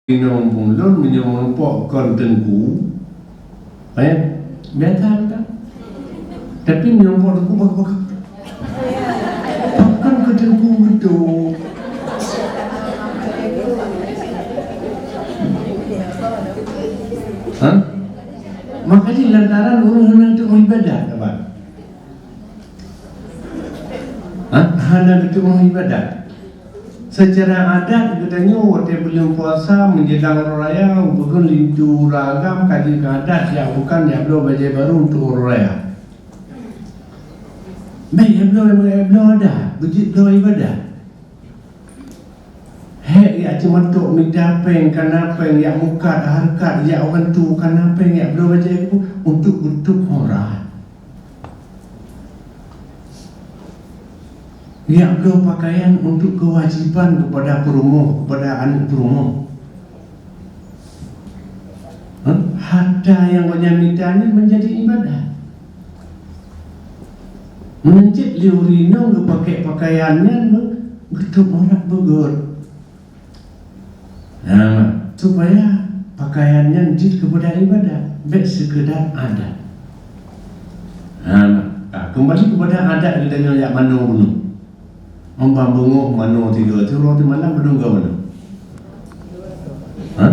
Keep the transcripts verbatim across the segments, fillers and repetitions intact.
Inong pun lôn meunyoe meureumpok kon teungku, eh, biasa kan? Tapi meureumpok teungku bak-bak. Pakon keu teungku beutôi? Ha? Makajih lantaran ureueng hana teuibadat, apa? Ha? Hana teuibadat. Secara adat geutanyoe watée buleuen puasa menjelang uroe raya, beukeun linto ureueng agam ka jeuet keu adat, jak bukan jak bloe bajée barô untuk uroe raya. Bèk jak bloe, jak bloe adat, beujeuet bloe ibadat. Hék jak ceumeutok mita péng, kana péng, jak mukat hareukat, jak bantu kana péng, jak bloe bajée untuk beutôp aurat. Jak bloe pakaian untuk keuwajiban keupada peurumoh, keupada aneuk peurumoh. Hah? Harta nyang gobnyan mita nyan menjadi ibadat. Meunan cit lé ureueng inong geupakèk pakaian nyan geu-, geutôp aurat beugöt. Nah, supaya pakaian nyan jeuet keupada ibadat, bèk seukeudar adat. Nah, ka keumbali keupada adat geutanyoe jak manoe bunoe. Amba beungoh manoe tiga, tiga uroe teumalam padum go manoe? Ha?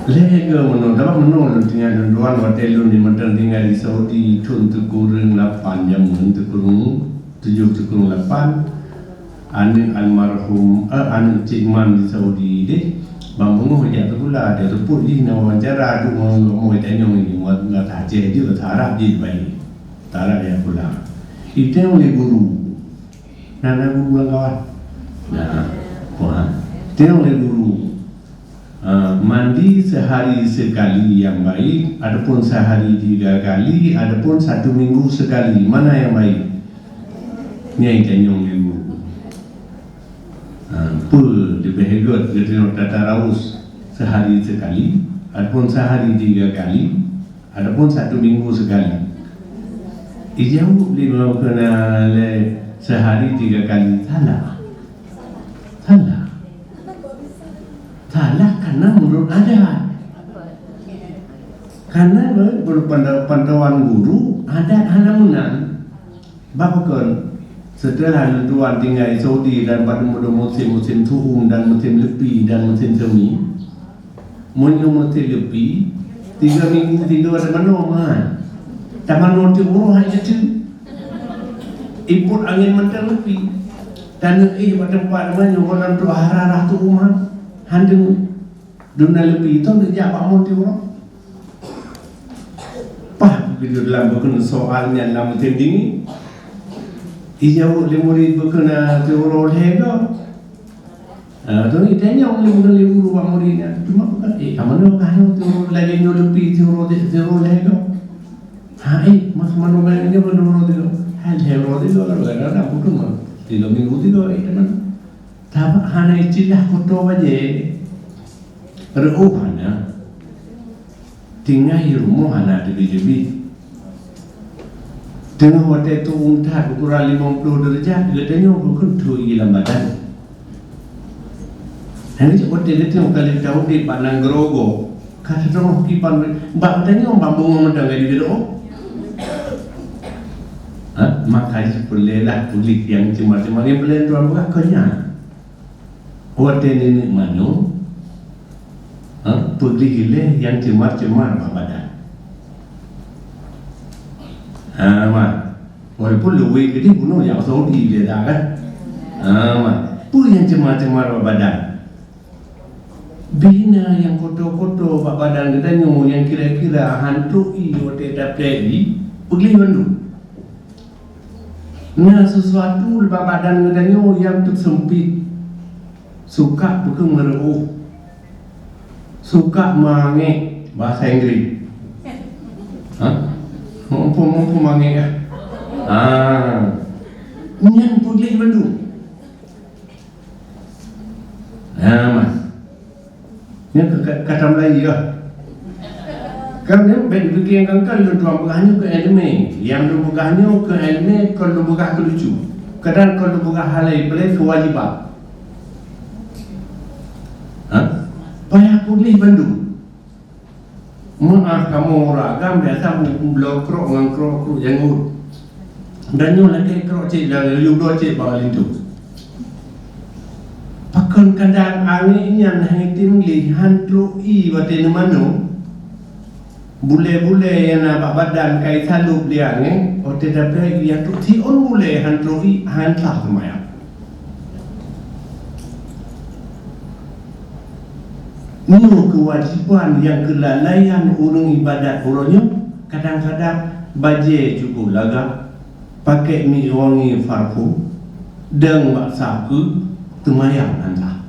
Lhèe go manoe, sabab manoe lôn tinggai lôn tuan watèe lôn di mantong tinggai di Saudi, thôn teukureueng lapan jameun, teukureueng tujoh, teukureueng lapan. Aneuk almarhum, eh, aneuk Cik Man di Saudi deh, ban beungoh jak sikula, di teupot jih na wawancara, duek ngon lomoi tanyong nyoe, ngon bahasa Aceh jih, bahasa Arab jih baik. Tarak nyang pulang. Itong lé guru. Na, na guru lam kawan. Nah, wah. Itong lé guru. Ah, mandi sehari sekali yang baik, ataupun sehari tiga kali, ataupun satu minggu sekali. Mana yang baik? Nyan itanyong lé guru. Ah, peue leubeh göt geutanyoe tataraus sehari sekali, ataupun sehari tiga kali, ataupun satu minggu sekali. Ijaweueb lé meunyoe keu na lé sehari tiga kali, salah. Salah. Salah karena menurut adat. Karena menurut pantau-, pantauan guru, adat hana meunan. Bah pakon, seuteulah lôn tuan tinggai Saudi dan padum-padum musim, musim su'um dan musim leupi dan musim semi, meunyoe musim leupi, tiga minggu tiga tamanoe meuhan. Tamanoe tiep uroe hai jeuet. Ipot angén mantong leupi. Taneuk éh bak teumpat meunyoe gohlom trok hararah su'um han, han deungoe. Dum na leupi, toh neujak bak mon tiep uroe? Paih geujok lam bukon soal nyan lam meutém dingin. Ijaweueb lé murit bukon, ah, tiep uroe lhèe go. Ah, toh itanyong lé bukon lé guru bak murit nyan. Cuma bukon, eh, ka manoe kah nyoe tiep uroe lagèe nyoe leupi tiep uroe, tiep uroe lhèe go? Ha, eh, masa manoe lagèe nyoe tiep uroe tiep go? Ha, lhèe uroe tiep go, kadang-kadang bukon mah. Tiga minggu tiep go, eh, teman. Sabab hana istilah koto bajèe. Reuôh hana. Tinggai rumoh hana teubi-teubi. Teungoh watèe tu'um that ukoran limong ploh deurajat, geutanyoe bukon tho ié lam badan. Hana cit watèe geutanyoe ka lheueh taudép bak nanggroe gob. Ka teuteumé kiban, bak geutanyoe bak beungoh mantong ka jibeudoh. Ha? Maka jih peureulèe lah peugléh nyang cemar-cemar, nyang peureulèe Tuhan peugah keu nyan. Watèe neuk manoe, ha, peugléh ilèe nyang cemar-cemar bak badan. Ha, ma. Walaupun luwèh keudéh bunoe nyang Saudi lé dah kan. Ha, ma. Peue nyang cemar-cemar bak badan? Bina nyang koto-koto bak badan geutanyoe nyang kira-kira han trok ié watèe tapreh ié, peugléh bandum. Na sesuatu bak badan geutanyoe nyang teuseumpit, suka beukeumeuruôh, suka mangék, bahasa Inggris. Ha? Muphom-muphom mangék, ah. Ah. Nyan peugléh bandum. Ha, ma. Nyan ka, ka, kata Melayu, ya. Kan nyan bèk dipikirkan kan lôn tuan peugah nyoe keu èleumèe. Nyang lôn peugah nyoe keu èleumèe, kon lôn peugah keu lucu. Kadang kon lôn peugah hal laén, peuleueh keuwajiban. Payah puléh bandum. Meu'ah kamoe ureueng agam biasa bloe krok ngon krok, krok janggut. Dan nyoe lakée krok cit, laju bloe cit bak linto. Pakon kadang angén nyan hana tem lé, han trok ie watée neumanoe. Bulée-bulée nyang na bak badan ka isalôb lé angén, watée tapreh ie trok siôn bulée han trok ie, han sah seumayang. Nyoe keuwajéban nyang keulalaian ureuëng iébadat uroe nyoe, kadang-kadang bajée cukup lagak, pakèk minyeuk wangi parfum, deueng bak sapeue, teumayang hana.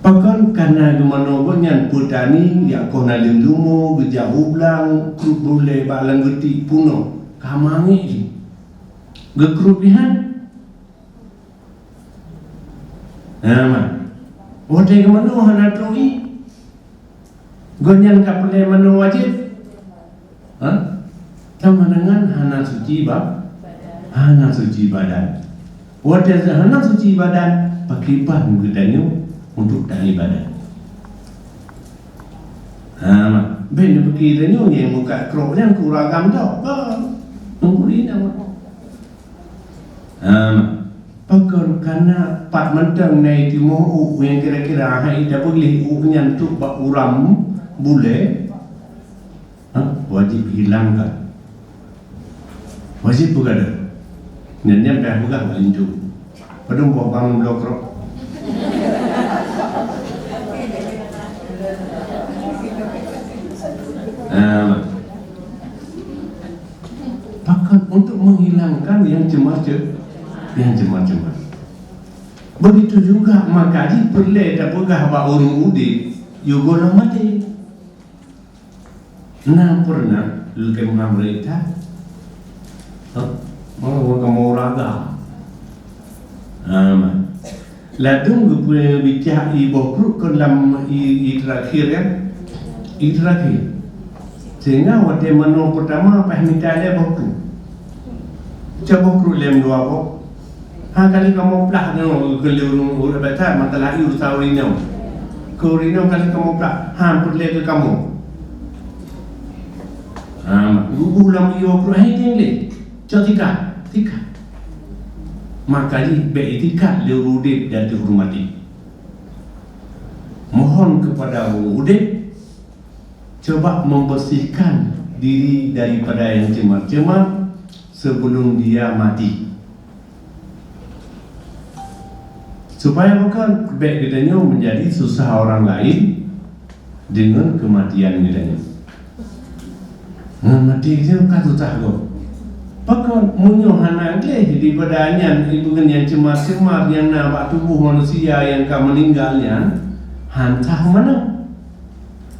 Pakon kana geumanoe gobnyan peutani, jak koh naleueng leumo, geujak u blang, krub bulée bak lam geuti peunoh, ka mangék jih. Geukruet pih han. Nah, ma. Watée geumanoe hana trok ie. Gobnyan ka peureulée manoe wajéb. Ha? Sama dengan hana suci ba-, hana suci badan. Watée hana suci badan, pakriban geutanyoe untuk taiébadat. Ha, ma. Bék neupeuki tanyoe nyang muka krok nyan keu ureuëng agam tok. Bah, tunggu di nama. Ha, pakon kana pat mantong na timoh uek nyang kira-kira hai tapeugléh uek nyan trok bak uram bulée, ha, wajéb hilangkan. Wajéb peugah deuh. Nyan nyan payah peugah bak linto. Padum boh bang bloe krok. Ha, Pakon untuk menghilangkan yang cemar-ce-, yang cemar-cemar. Begitu juga maka jih peureulée tapeugah bak ureuëng udeb, yôh gohlom maté. Na pernah leukeumah beurita? Ha? Mau kamoe raga. Ha, ma. Ladum geupeubicah ie boh kruk kon lam ie, ie terakhir kan? Ie terakhir. Sehingga watée manoe peurtama paih mita lé boh kruk. Cok boh kruk lém dua boh. Ha, kali kamoe plah nyoe keu lé ureuëng, ureuëng biasa mata lahé urusan ureuëng nyoe. Keu ureuëng nyoe kali kamoe plah, ha, peureulée keu kamoe. Ha, ma, gugu lam ie boh kruk, hai teng lé. Cok tika, tika. Maka jih bék itikad lé ureuëng udeb dan teuhormati. Mohon kepada ureuëng udeb, coba membersihkan diri daripada yang cemar-cemar sebelum dia mati. Supaya bukan bék geutanyoe menjadi susah orang lain dengan kematian geutanyoe. Ngon maté nyoe ka susah gob. Pakon meunyoe hana gleh daripada nyan, ibu nyang cemar-cemar nyang na bak tuboh manusia nyang ka meuninggal nyan, han sah meunoe.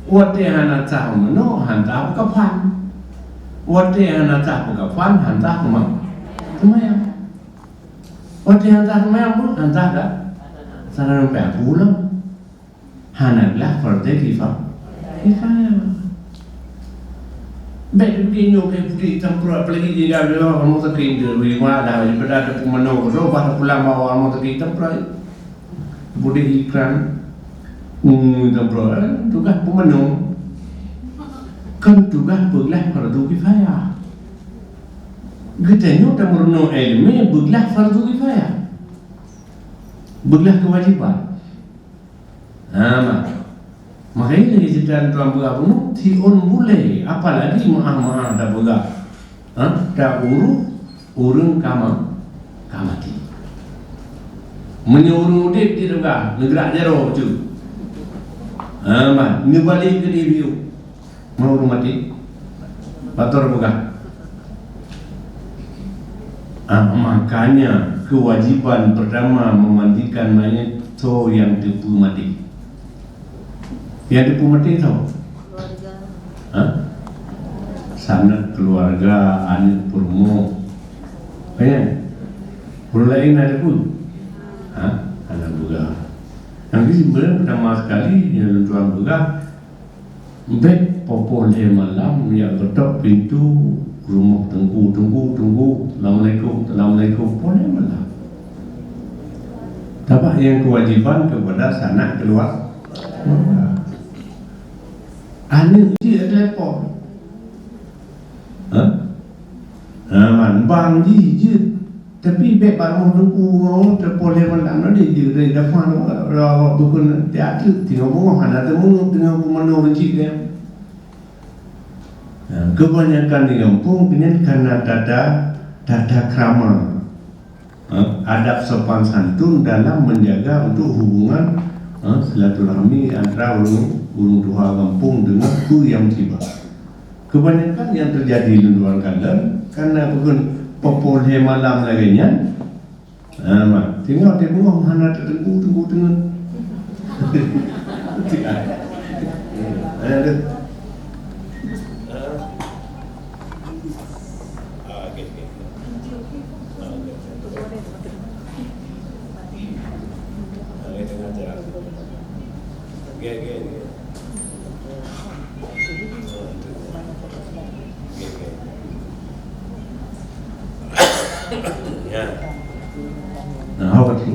Watée hana sah meunoe, han sah peukafan. Watée hana sah peukafan, han sah teuma-, teumayang. Watée han sah teumayang pun, han sah dak? Salah sampai aku ulang. Hana glah fardhu kifa-, kifayah. Bék pike nyoe keu putih tamprot, apalagi jika bela kamu sakit tu, bagi malah daripada ada pemano, roh bah pulang bawa kamu sakit tamprot. Putih ikram, hmm, tamprot, eh, tugas pemano. Kan tugas peuglah fardhu kifayah. Geutanyoe tameurunoe iéleumé beuglah fardhu kifayah. Beuglah kewajiban. Ha, ma-, makanya lagée cerita tuan peugah bunoe, siôn bulée, apalagi meu'ah-meu'ah tapeugah. Ha, ta ureuëng, ureuëng ka ma-, ka maté. Meunyoe ureuëng udeb, dia peugah, neugrak jaroe bacut. Ha, ma, neubalek keu dia biôh. Mau ureuëng maté? Bator peugah. Ah, makanya kewajiban pertama memandikan mayat soe nyang teupeu maté. Nyang teupeu maté soe? Ha? Sanak, keluarga, aneuk, peurumoh. Kan? Ureuëng laén na teupeu? Ha? Hana peugah. Nyang seubeuneueng pertama sekali nyang lôn tuan peugah, Bék poh-poh lhée malam jak geutok pintoe rumoh teungku, "Teungku, teungku, assalamualaikum, assalamualaikum," poh lhée malam. Sabab nyang kewajiban kepada sanak keulua-, Aneuk jeuet telepon. Ha? Ha, man, bang jih jeuet. Tapi bèk bak rumoh teungku ngon telepon lé malam tadi jeuet dari dapan, dah bukon tiap teuk, teungoh beungoh hana teumeu'oh, teungoh peumeunurun cit dia. Ha, kebanyakan di gampông nyan karena tata, tata krama. Ha, adab sopan santun dalam menjaga untuk hubungan, ha, silaturahmi antara ureueng, ureueng tuha gampông dengan peue nyang meusiba. Kebanyakan nyang teujadi lôn dua kalon, karena bukon popo lhèe malam lagèe nyan, ha, mak, tinggai watèe beungoh hana teungku, teungku teungeut. Ha, tu. Ah, okey, okey. Ah, okey. Ah, okey, tengah ajar. Okey, okey, okey. Okey, okey. Ya. Nah, awak tu.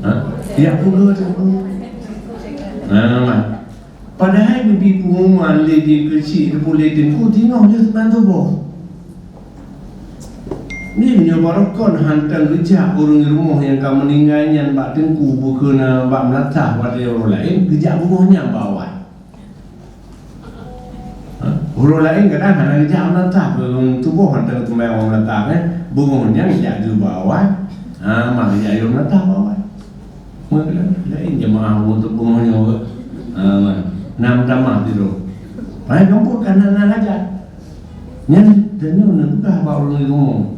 Ha? Ya, aku dua tu. Nah, nah, nah. Padahai geubri pengumuman lé di keuchik, geupeubuet lé teungku, teungoh lheueh teumpat tuboh. Nyoe meunyoe barokon hantom geujak ureueng rumoh nyang ka meuninggai nyan bak teungku bukon bak meulatah watèe uroe laén, geujak beungoh nyan bak awai. Ha? Uroe laén kadang hana geujak meulatah, ureueng tuboh hantom teuma meulatah, eh. Beungoh nyan geujak ju bak awai. Ha, mah geujak yue meulatah bak awai. Meukeuleueng laén jeumaáh untuk beungoh nyoe. Ha, na meutamah sidroe. Padahai gampông ka na, na hajat. Nyan tanyoe neupeugah bak ureueng rumoh.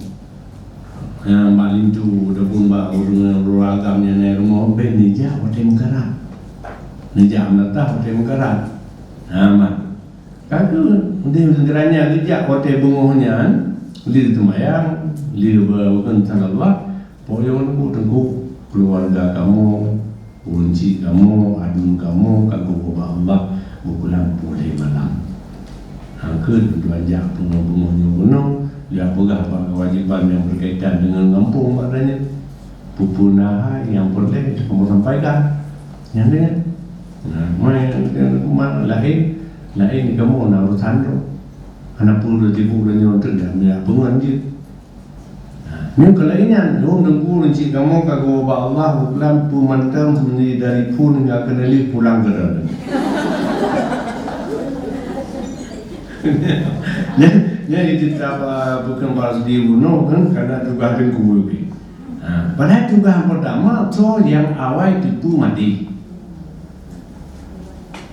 Ha, bak linto ataupun bak ureueng, ureueng agam nyang na rumoh, bèk neujak watèe meukarat. Neujak meulatah watèe meukarat. Ha, man. Ka keuh, udeh geuranya geujak watèe beungoh nyan, lheueh teumayang, lheueh be-, bukon salat, Po Yong Teungku, keuluwarga kamoe, ureueng chik kamoe, aduen kamoe ka geuwoe bak Allah bukon lam poh lhèe malam. Hana keuh tujuan jak beungoh-beungoh nyoe keunoe, jak peugah bak keuwajéban nyang beukaitan deungon gampông bak tanyoe. Peue-peue na hai nyang peureulèe kamoe sampaikan. Nyan deh. Nah, mai, ma-, laén, laén kamoe na urosan droe. Hana peue sibuk tanyoe teuk jak, jak beungoh jeuet. Nyoe keu lagèe nyan, lôn teungku, ureueng chik kamoe ka geuwoe bak Allah, bukon peue mantong meunyoe dari phôn hingga keuneulheueh pulang keudroe. Nyan, nyan itu tak apa, bukon bak segi bunoe kan, karena tugaih teungku lagèe. Ha, padahai tugaih peurtama, soe nyang awai teupeu maté.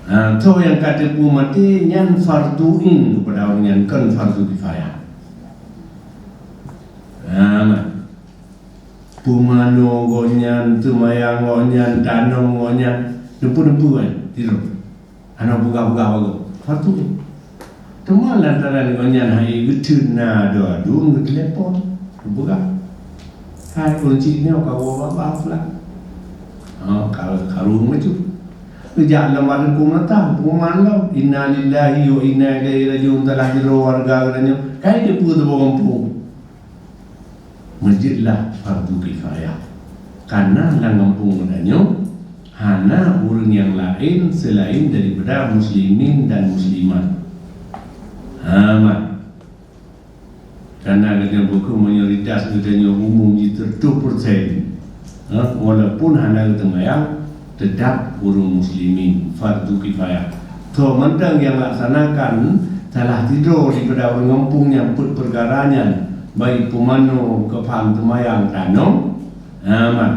Ha, soe nyang ka teupeu maté, nyan fardhu ain keupada ureueng nyan, kon fardhu kifayah. Ha, man. Peumanoe gobnyan, teumayang gobnyan, tanom gobnyan, neupeu-neupeu kan, sidroe. Hana peugah-peugah bagoe. Fardhu. Teuma lantaran gobnyan hai geutheun na adoe aduen, geutelepon, geupeugah, "Hai, ureueng chik nyoe ka woe bak bah pulang." Ha, ka, ka rueng bacut. Geujak lam bareueng keu meulatah, pengumuman lom, "Inna lillahi wa inna ilaihi raji'un," salah sidroe warga geutanyoe. Kai teupeue teuboh gampông. Meuseujidlah fardhu kifayah. Karena lam gampông geutanyoe hana ureueng nyang laén seulaén daripada muslimin dan muslimat. Ha, man. Karena geutanyoe bukon mayoritas geutanyoe umum jih seratus persen. Ha, walaupun hana geuteumayang, teutap ureueng muslimin, fardhu kifayah. Soe mantong nyang laksanakan salah sidroe daripada ureueng gampông nyang peuet peukara nyan, baik peumanoe, keupham, teumayang, tanom, ha, man,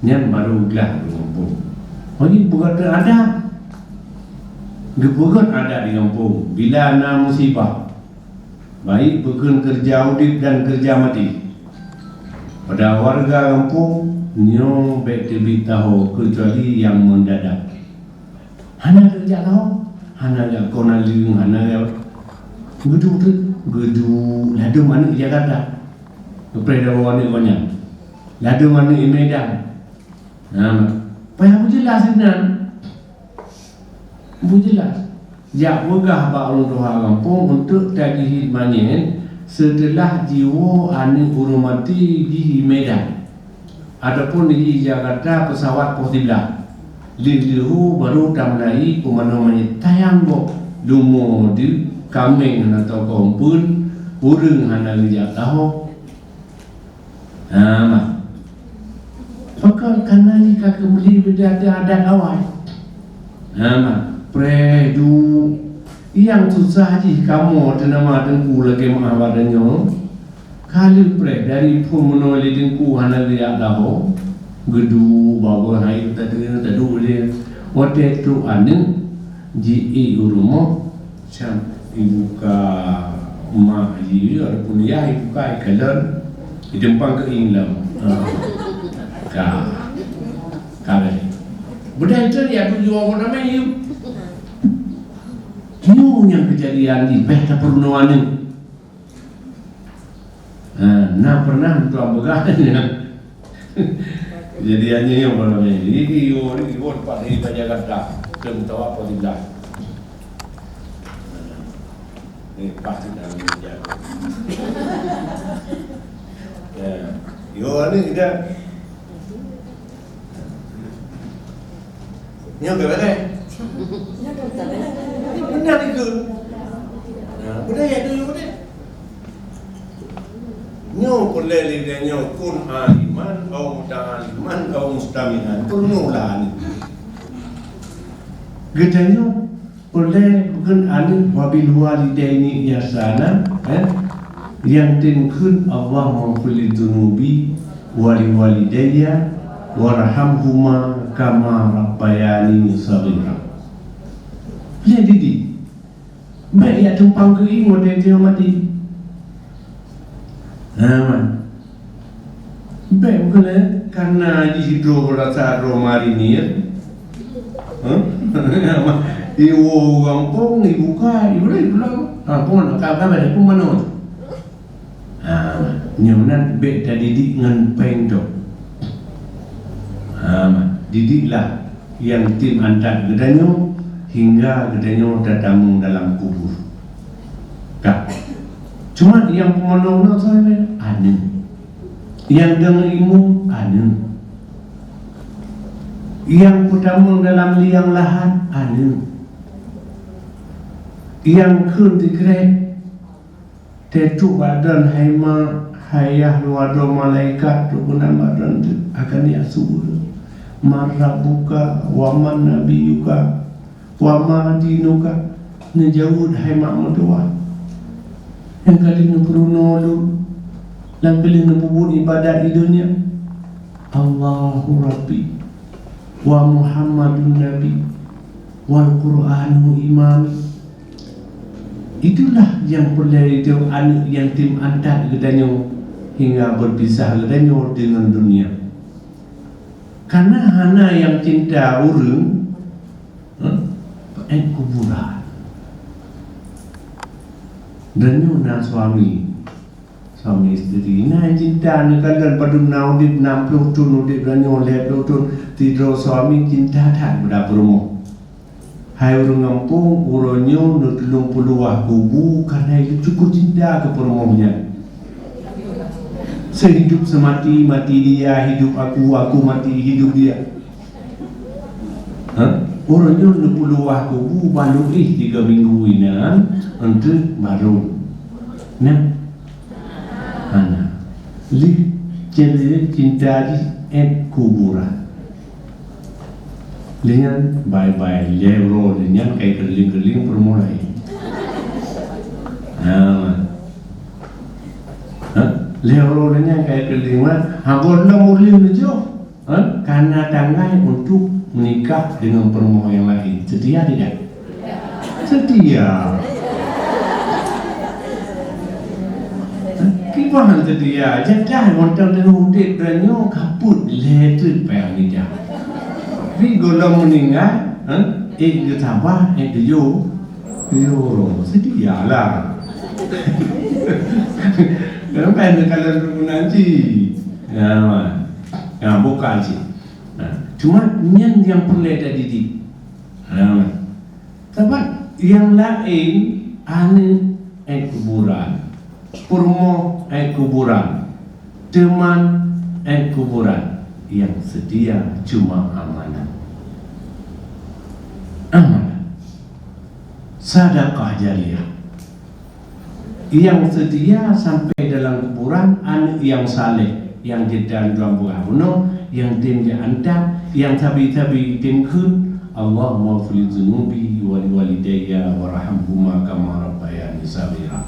nyan barô glah ureueng gampông. Jadi, peugöt adat. Geupeugöt adat di gampông. Bila na musibah, baik bukon keureuja udeb dan keureuja maté. Pada warga gampông nyoe bèk teubiet taho keucuali nyang mendadak. Hana geujak taho, hana geujak kon naleueng, hana geujak geuduek teuk, geuduek ladôm aneuk Jakarta. Geupreh dawa aneuk gobnyan. Ladôm aneuk i Medan. Nah, payah beujeulaih sinan. Beujeulaih, jak peugah bak ureueng tuha gampông untuk tajihit manyét seuteulah jiwoe aneuk ureueng maté jih i Medan, ataupun jih i Jakarta, peusawat poh siblaih. Lheuh-lheuh barô tamulai peumanoe manyét tayang gob, lumo deuek, kaméng hana tokong pun, ureuëng hana geujak taho. Ha, ma. Pakon kana jih ka keumeuli beda adat awai. Ha, ma. Preh du. Nyang susah jih kamoe teunama teungku lagée meuah bak tanyoe. Ka lheueh preh dari phon meunoe lé teungku hana geujak taho. Geudu bagoe hai tadu-tadu lé. Watée trok aneuëk ji-ék u rumoh. Cam ibuka mak jih, ataupun yah ibuka ikalon, iteumpang keu ieng lom. Ha. Ka. Ka lagée. Beudai tu ya tuju awak ramai yum. Nyoe nyang keujadian di beh tapeurunoe aneuëk. Ha, na pernah tuan peugah. Jadi hanya yang malam ini, ini yo, ini yo tempat ini banyak kata. Kita minta apa tidak? Eh, pasti dalam meja. Ya. Yo, ini kita. Nyoe keuh beutôi. Beuna dikeue. Nah, budaya tu yang beutôi. Nyoe peureulée lé nyoe kun aliman, au muta'aliman, au mustami'an. Peurunoe lah ni. Geutanyoe Ulée bukon aneuëk, "Wa bil walidaini ihsana," eh? Nyang tem kheun, "Allahummaghfir li dzunubi wa li walidayya warhamhuma kama rabbayani shaghira." Lé didik. Bék ya tumpang keu ié watée jih mati. Nah, man. Bék meukeulée, kana jih droe rasa droe marinir. Huh? Iwoe gampông, ibuka, ibrah pulang. Ha, pun ka, ka bada pun manoe. Ha, nyoe nan bék tadidik ngon péng tu. Ha, didiklah nyang tem antat geutanyoe hingga geutanyoe tatamong dalam kubur. Ka. Cuma nyang peumalong na sabe aneuëk. Nyang deungon ilmu aneuëk. Nyang peutamong dalam liang lahat aneuëk. Nyang kheun sikrek Teutôk bak droen hai ma, hai yah, luwa droe malaikat trok keunan bak droen teuk akan yah su. Man rabbuka, wa man nabiyuka, wa ma dinuka. Neujaweueb hai mak meutuwah. Nyang ka lheueh neupeurunoe lôn, nyang ka lheueh neupeubuet ibadat di donya. Allahu Rabbi, wa Muhammadun Nabi, wal Qur'anu imami. Itulah nyang peureulée lé aneuëk nyang tem antat geutanyoe hingga beupisah geutanyoe deungon dunia. Kana hana nyang cinta ureuëng, eh, ék kuburan. Geutanyoe na suami, Suami isteri na cinta, neukalon padum na udeb, nam ploh thon udeb, tanyoe lhée ploh thon, sidroe suami cinta that bak peurumoh. Hai ureuëng gampông, uroe nyoe neutulông peuluwah kubu, keuhai cukôp cinta keu peurumoh nyan. Seuhidup seumati, mati dia, hidup aku, aku mati, hidup dia. Ha? Uroe nyoe neupeuluwah kubu bak luéh tiga minggu inan, enteuk barô. Nah. Hana. Lheueh ceuleuk cinta jih ék kuburan. Lheueh nyan bye-bye, lheueh uroe lheueh nyan kai keulieng-keulieng peurumoh laén. Ha. Ha? Lheueh uroe lheueh nyan kai keulieng, ha, gohlom ureuëng neujok. Ha? Kana tanggai untuk menikah dengan peurumoh nyang laén. Setia tidak? Setia. Kiban setia. Jadah mantong teungoh udeb donya kaput lhée treuk payah meunijak. Tapi gohlom meuninggai, ha? Ék geusabah, ék geuyue. Yo, setia lah. Kenapa yang kalau guna ji? Ya, man. Ya, bukan sih. Nah, cuma nyan nyang peureulée tadidik. Nah, sabab nyang laén aneuëk ék kuburan, peurumoh ék kuburan, teuman ék kuburan, nyang seutia cuma amanah. Sadaqah jariyah. Nyang seutia sampai dalam kuburan, aneuk nyang saleh, nyang jeuet dan tuan peugah bunoe, nyang tem jiantat, nyang sabe-sabe tem kheun, "Allahummaghfir li dzunubi wa li walidayya warhamhuma kama rabbayani shaghira."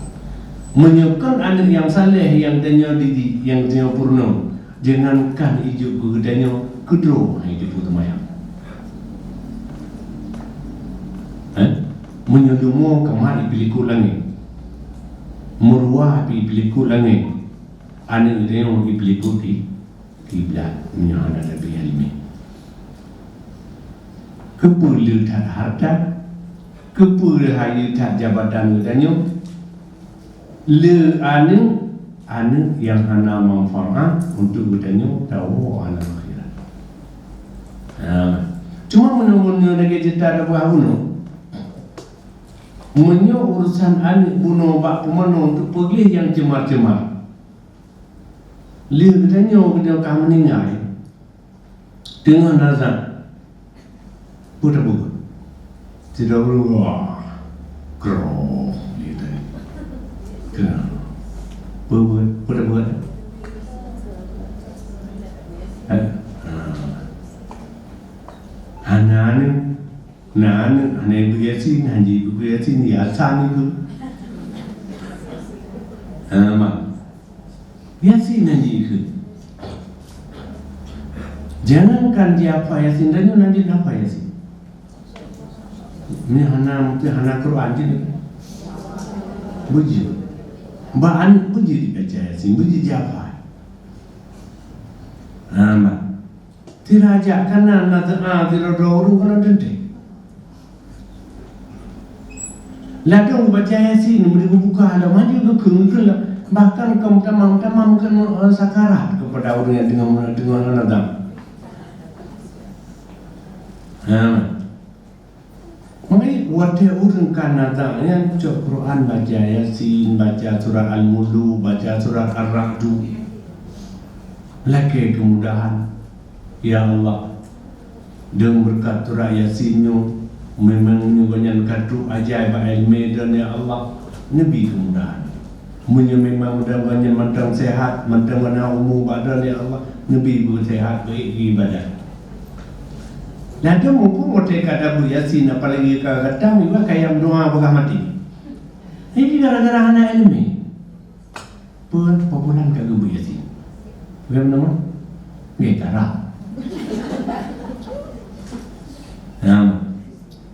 Meunyoe kon aneuk nyang saleh nyang tanyoe didik, nyang tanyoe peurunoe, jangankan ijok keu geutanyoe, keudroe han jipeuteumanyong. Eh? Meunyoe leumo ka mat ipeulikot langét, meuruah pih ipeulikot langét, aneuk geutanyoe ipeulikot ki-, kiblat meunyoe hana tabri ileumèe. Keupeue le that hareuta? Keupeue le hayeue that jabatan geutanyoe? Le aneuk, aneuk nyang hana manfaat untuk geutanyoe tawoe alam akhirat. Ha. Cuma meunyoe, meunyoe lagèe ceurita teupeugah bunoe, meunyoe urusan aneuk bunoe bak pumanö teupeugléh nyang ceumar-ceumar, lheueh geutanyoe, geutanyoe ka meuninggai, teungoh nazak, peue tapeugah? Sidroe ureueng, wah, kroh, gitu. Keu-, peue, peue, peue tapeugah? Eh? Ha. Hana aneuk. Na aneuk hana ibu Yasin, han jibu Yasin, Yasan ibu. Ha, mak. Yasin han jibu. Jangankan jihafai Yasin, dan nyoe nan jihafai Yasin. Ni hana, mungkin hana Quran je. Beujeuet. Bak aneuk beujeuet jibaca Yasin, beujeuet jihafai. Ha, mak. Sira jak kana na teu'a sidroe-droe ureueng kana teuntèe. Ladôm baca Yasin, meunyoe geubuka lom, hana geukheun-kheun lom. Bahkan keu meutamah-meutamah mungken, eh, sakarat keupada ureueng nyang teungoh, teungoh na dam. Ha. Mari, watèe ureueng ka na dam nyan, cok Quran, baca Yasin, baca surat Al-Muluk, baca surat Ar-Ra'du. Lakèe keumudahan. Ya Allah, deungon beureukat surat Yasin nyoe, memang nyoe gobnyan ka trok ajai bak ileumèe droen, ya Allah, neubi keumudahan. Meunyoe memang mudah gobnyan mantong seuhat, mantong na umu bak droen, ya Allah, neubi beuseuhat, beu-ék geuibadat. Ladôm muphom watèe ka tabu Yasin, apalagi ka khatam, iwa kayam doa peugah maté. Jadi gara-gara hana ileumèe. Peue, peue bulan ka geubri Yasin? Bukan nama? Nggak, tarah. Nah,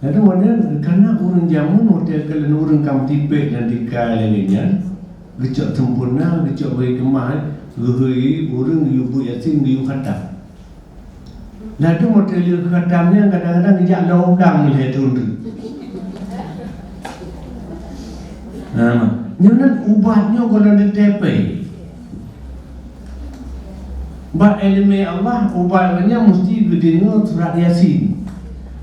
lalu mana, karena ureueng jameun, watèe keuleuen ureueng ka meutipék dan dikai lagèe nyan, geucok sempurna, geucok bri keumah, geuhôi ureueng geuyue buet Yasin, geuyue khatam. Ladôm watèe lheueh khatam nyan kadang-kadang geujak lôn udang lhèe thôn tu. Nah, nyoe nan ubat nyoe gohlom teuntèe pèng. Bak ileumèe Allah, ubat nyan musti geudeungoe surat Yasin.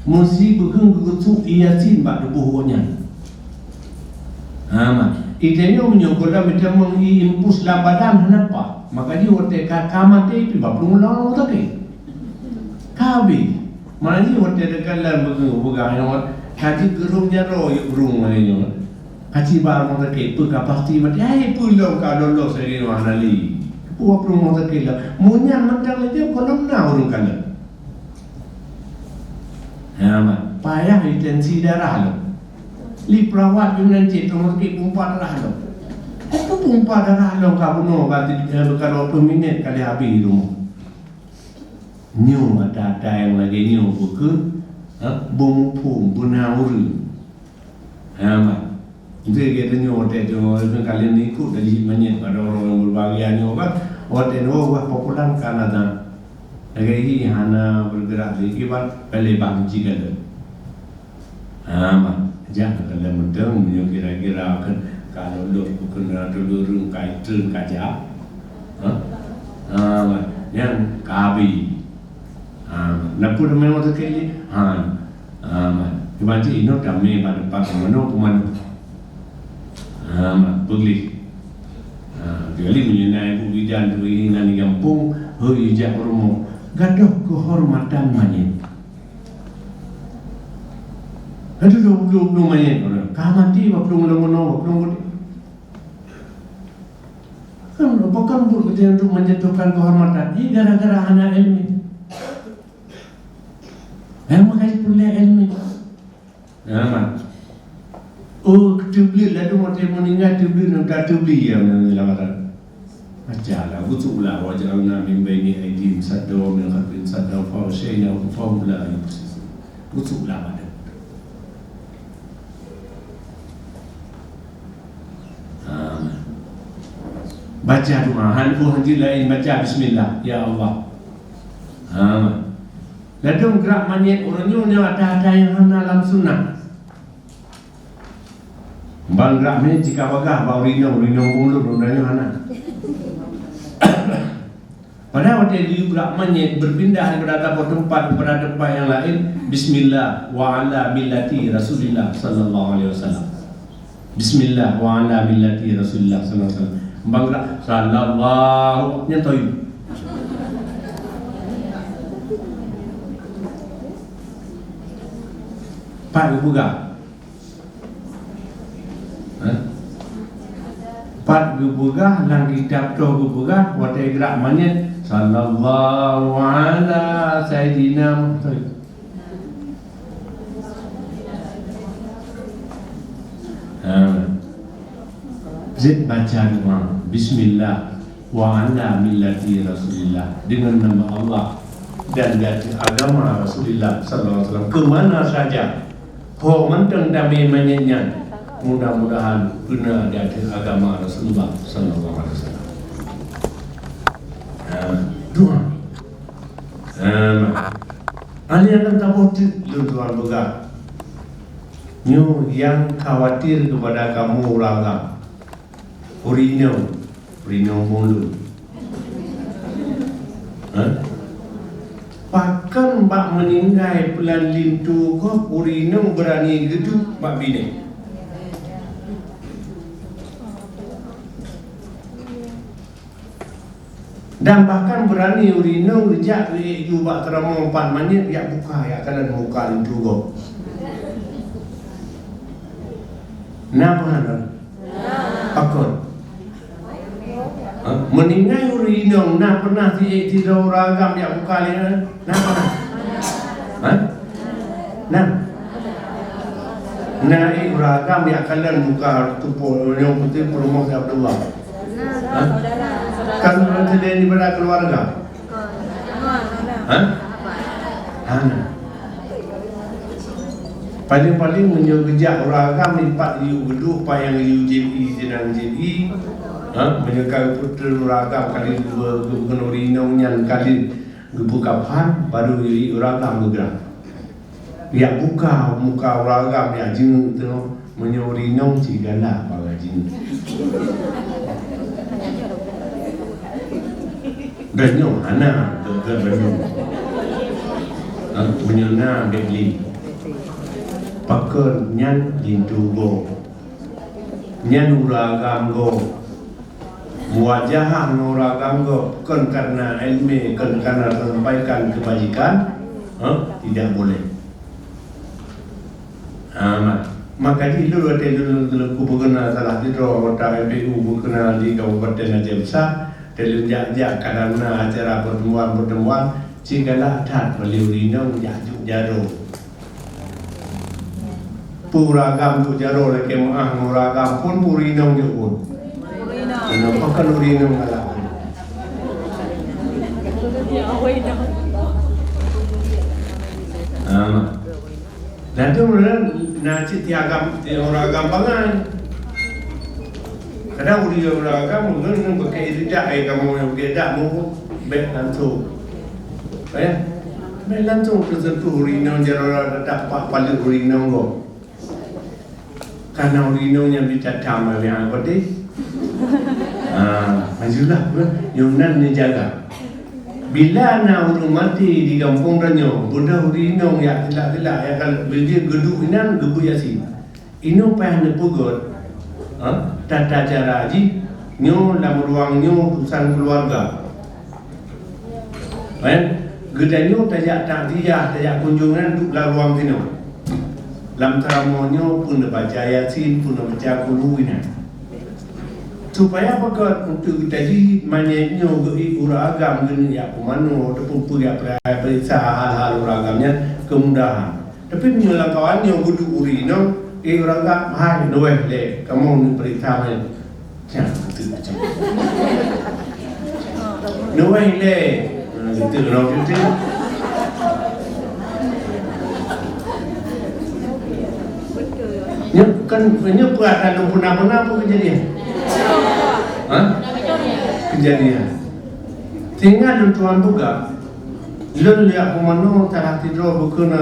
Musti beukeung geukheun Yasin bak tuboh gobnyan. Ha, ma. Ide nyoe meunyoe gohlom meuteumèe i impus lam badan hana pat. Maka jih watèe ka, ka maté pih bak plueng lam rumoh sakét. Ka habéh. Maka jih watèe teuka lam beugeu-, beugah nyoe, ka jeuet keu rhueng jaroe yôh rhueng lagèe nyoe. Ka jiba rumoh sakét, peue ka pasti maté. Hai, peue lom ka loloh lagèe nyoe hana lé. Peue bak plueng rumoh sakét lom. Meunyan mantong lagèe gohlom na ureueng kalon. Ha, ma. Payah di tensi darah lom. Li perawat jih nan cit, rumoh sakét pumpa darah lom. Peue pumpa darah lom ka bunoe, ka ti-, eh, ka dua ploh minèt ka lheueh habéh di rumoh. Nyoe ata-ata nyang lagèe nyoe beukeue, ha, beumuphom, beuna ureueng. Ha, ma. Jadi, geutanyoe watèe nyoe, kalian ikut dari manyét pada orang-orang berbahagia nyoe kan. Watèe nyoe wah popular kan ada. Lagèe nyan hana bergerak lagi, ban paleng bang jikalon. Ha, ma, jak keu lôn mantong, meunyoe kira-kira kan, ka lôn lôn, bukan ada lurung, ka itreun, ka jak. Ha? Ha, ma, nyan ka habéh. Ha, ma, na peue teuma masa keu lé? Ha, ha, ma, cuba cit inoe tamè bak teumpat peumanö, peumanö. Ha, ma, beugléh. Ha, kecuali meunyoe na ibu bidan tu, inan di gampông, hôi, jak u rumoh. Gadôh keuhormatan manyét. Aduh, dua puluh, dua puluh manyét orang. Ka maté bak plueng lom meunoe, bak plueng geude. Kan, bukan buet keu jeuet untuk menjatuhkan kehormatan. Ini gara-gara hana ilmu. Memang kan perlu ilmu. Ya, man. Oh, teubleuet, lalu watée meuninggai teubleuet, nang ka teubleuet ya, meunang lamaran. Baca lah, "Geutuk lah, wa ja'alna min baini aidihim sadda wa min khalfihim sadda fa aghsyaynahum fa hum la yubsirun." Geutuk lah pada. Ha. Baca doa, han, oh, hanjeuet laén baca bismillah, ya Allah. Ha. Ladôm grak manyét uroe nyoe, nyoe ata-ata nyang hana lam sunnah. Ban grak manyét jika bagah bak ureueng inong, ureueng inong bunglu, ureueng inong hana. Padahai watée geuyue grak manyét, berpindah daripada saboh teumpat kepada teumpat nyang laén, bismillah wa ala millati Rasulillah sallallahu alaihi wasallam. Bismillah wa ala millati Rasulillah sallallahu alaihi wasallam. Ban grak sallallahu nyan toh. Pat geupeugah. Ha? Pat geupeugah, lam kitab toh geupeugah, watée grak manyét, sallallahu ala sayyidina Muhammad. Ha. Jeuet baca doa, bismillah. Wa ala millati Rasulillah, dengan nama Allah dan di atas agama Rasulullah sallallahu alaihi wasallam. Ke mana saja ho mantong tamé manyét nyan, mudah-mudahan beuna di atas agama Rasulullah sallallahu alaihi wasallam. Ha, doa. Ha, alèh nyan taboh teuk lôn tuan peugah. Nyoe nyang khawatir kepada kamoe ureueng agam. Ureueng inong, ureueng inong bunglu. Ha? Pakon bak meuninggai plan linto gob ureueng inong beurani geuduek bak binéh? Dan bahkan beurani ureueng inong geujak geuék ju bak teurimong pat manyét, jak buka, jak kalon muka linto gob. Na peue hana? Pakon? Ha? Meuninggai ureueng inong na peunah siék sidroe ureueng agam jak buka lé na? Na peunah? Ha? Na? Na ék ureueng agam jak kalon muka tupo nyoe putih peurumoh si Abdullah? Ha? Kan ureueng sidéh daripada keuluwarga? Ha? Hana. Paléng-paléng meunyoe geujak ureueng agam, pat yue geuduek, pat nyang yue jieb ié, sinan jieb ié. Ha? Meunyoe ka geupeutreun ureueng agam, ka lheueh geu-, geu-, ureueng inong nyan ka lheueh geupeukafan, baru yue ureueng agam geugrak. Jak buka muka ureueng agam, jak jeuet teungoh. Meunyoe ureueng inong cit galak bak gaji. Dan nyoe hana, gét-gét baroe. Ha, meunyoe na, bèk lé. Pakon nyan linto gob. Nyan ureueng agam gob. Muwajahah ngon ureueng agam gob, kon karena ilmu, kon karena sampaikan kebajikan, ha, tidak boleh. Ha, ma-, maka jih lôn watèe lôn, lôn, lôn kupeuguna salah sidroe anggota M P U beukeunal di Kabupaten Aceh Besar, watèe lôn jak-jak kadang na acara pertemuan-pertemuan, cit galak that bak lé ureueng inong jak jok jaroe. Peue ureueng agam jok jaroe lakèe meu'ah ngon ureueng agam phôn, peue ureueng inong jok phôn? Inong, pakon ureueng inong galak? Ha, ma. Dan tu meunan na cit tiep agam, tiep ureueng agam bangai. Kadang ureueng, ureueng agam meunan, meunan bukét ridak, eh, kamoe nyang bukét ridak, meunan bèk langsông. Eh? Bèk langsông teuseuntuh ureueng inong jaroe, tapak paleuet ureueng inong gob. Karena ureueng inong nyan bit that-that meubiang patéh. Ah, majulah, nyoe nan neujaga. Bila na ureueng maté di gampông tanyoe, beudoh ureueng inong jak silak-silak, jak ka beujeuet geuduek inan geubeuet Yasin. Inong payah neupeugöt, ha, tata cara jih, nyoe lam ruang nyoe urusan keuluwarga. Kan? Geutanyoe tajak takziah, tajak kunjungan duek lam ruang sinoe. Lam ceramah nyoe pun neubaca Yasin, pun neubaca Qul Hu nyan. Supaya pakon untuk tajih manyét nyoe geuék ureuëng agam geuneuk jak peumanoe ataupun peugah peuriksa hal-hal ureuëng agam nyan keumudahan. Tapi meunyoe lam kawan nyoe geuduek ureuëng inong, eh, ureuëng agam, hai, neuweh lé, kamoe neupeuriksa manyét. Cang, beutôi, cang. Neuweh lé. Ha, beutôi, beutôi. Nyoe kan, nyoe peue ata lôn peuna-peuna peue keujadian? Ha? Keujadian. Sehingga lôn tuan peugah, lôn jak peumanoe salah sidroe bukon,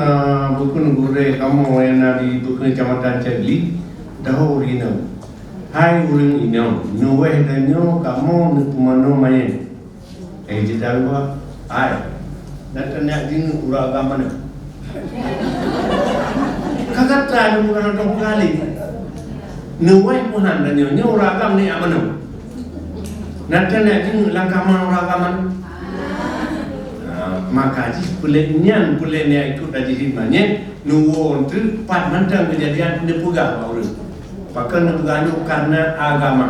bukon gurée kamoe nyang na di bukon Kecamatan Cagli, dahôi ureuëng inong. Hai ureuëng inong, neuweh tanyoe kamoe neupeumanoe manyét. Eh, jeuet dan gua, hai, dan teunak jingeuk ureuëng agam manoe. Ka gata neupeugah dua kali. Neuweh peuhan tanyoe, nyoe ureuëng agam neujak manoe. Dan teunak jingeuk lam kama ureuëng agam manoe. Nah, maka jih peulét nyan, peulét nyan ikot tajih manyét, neuwoe teuk pat mantong keujadian neupeugah bak ureuëng. Pakon neupeugah nyoe karena agama.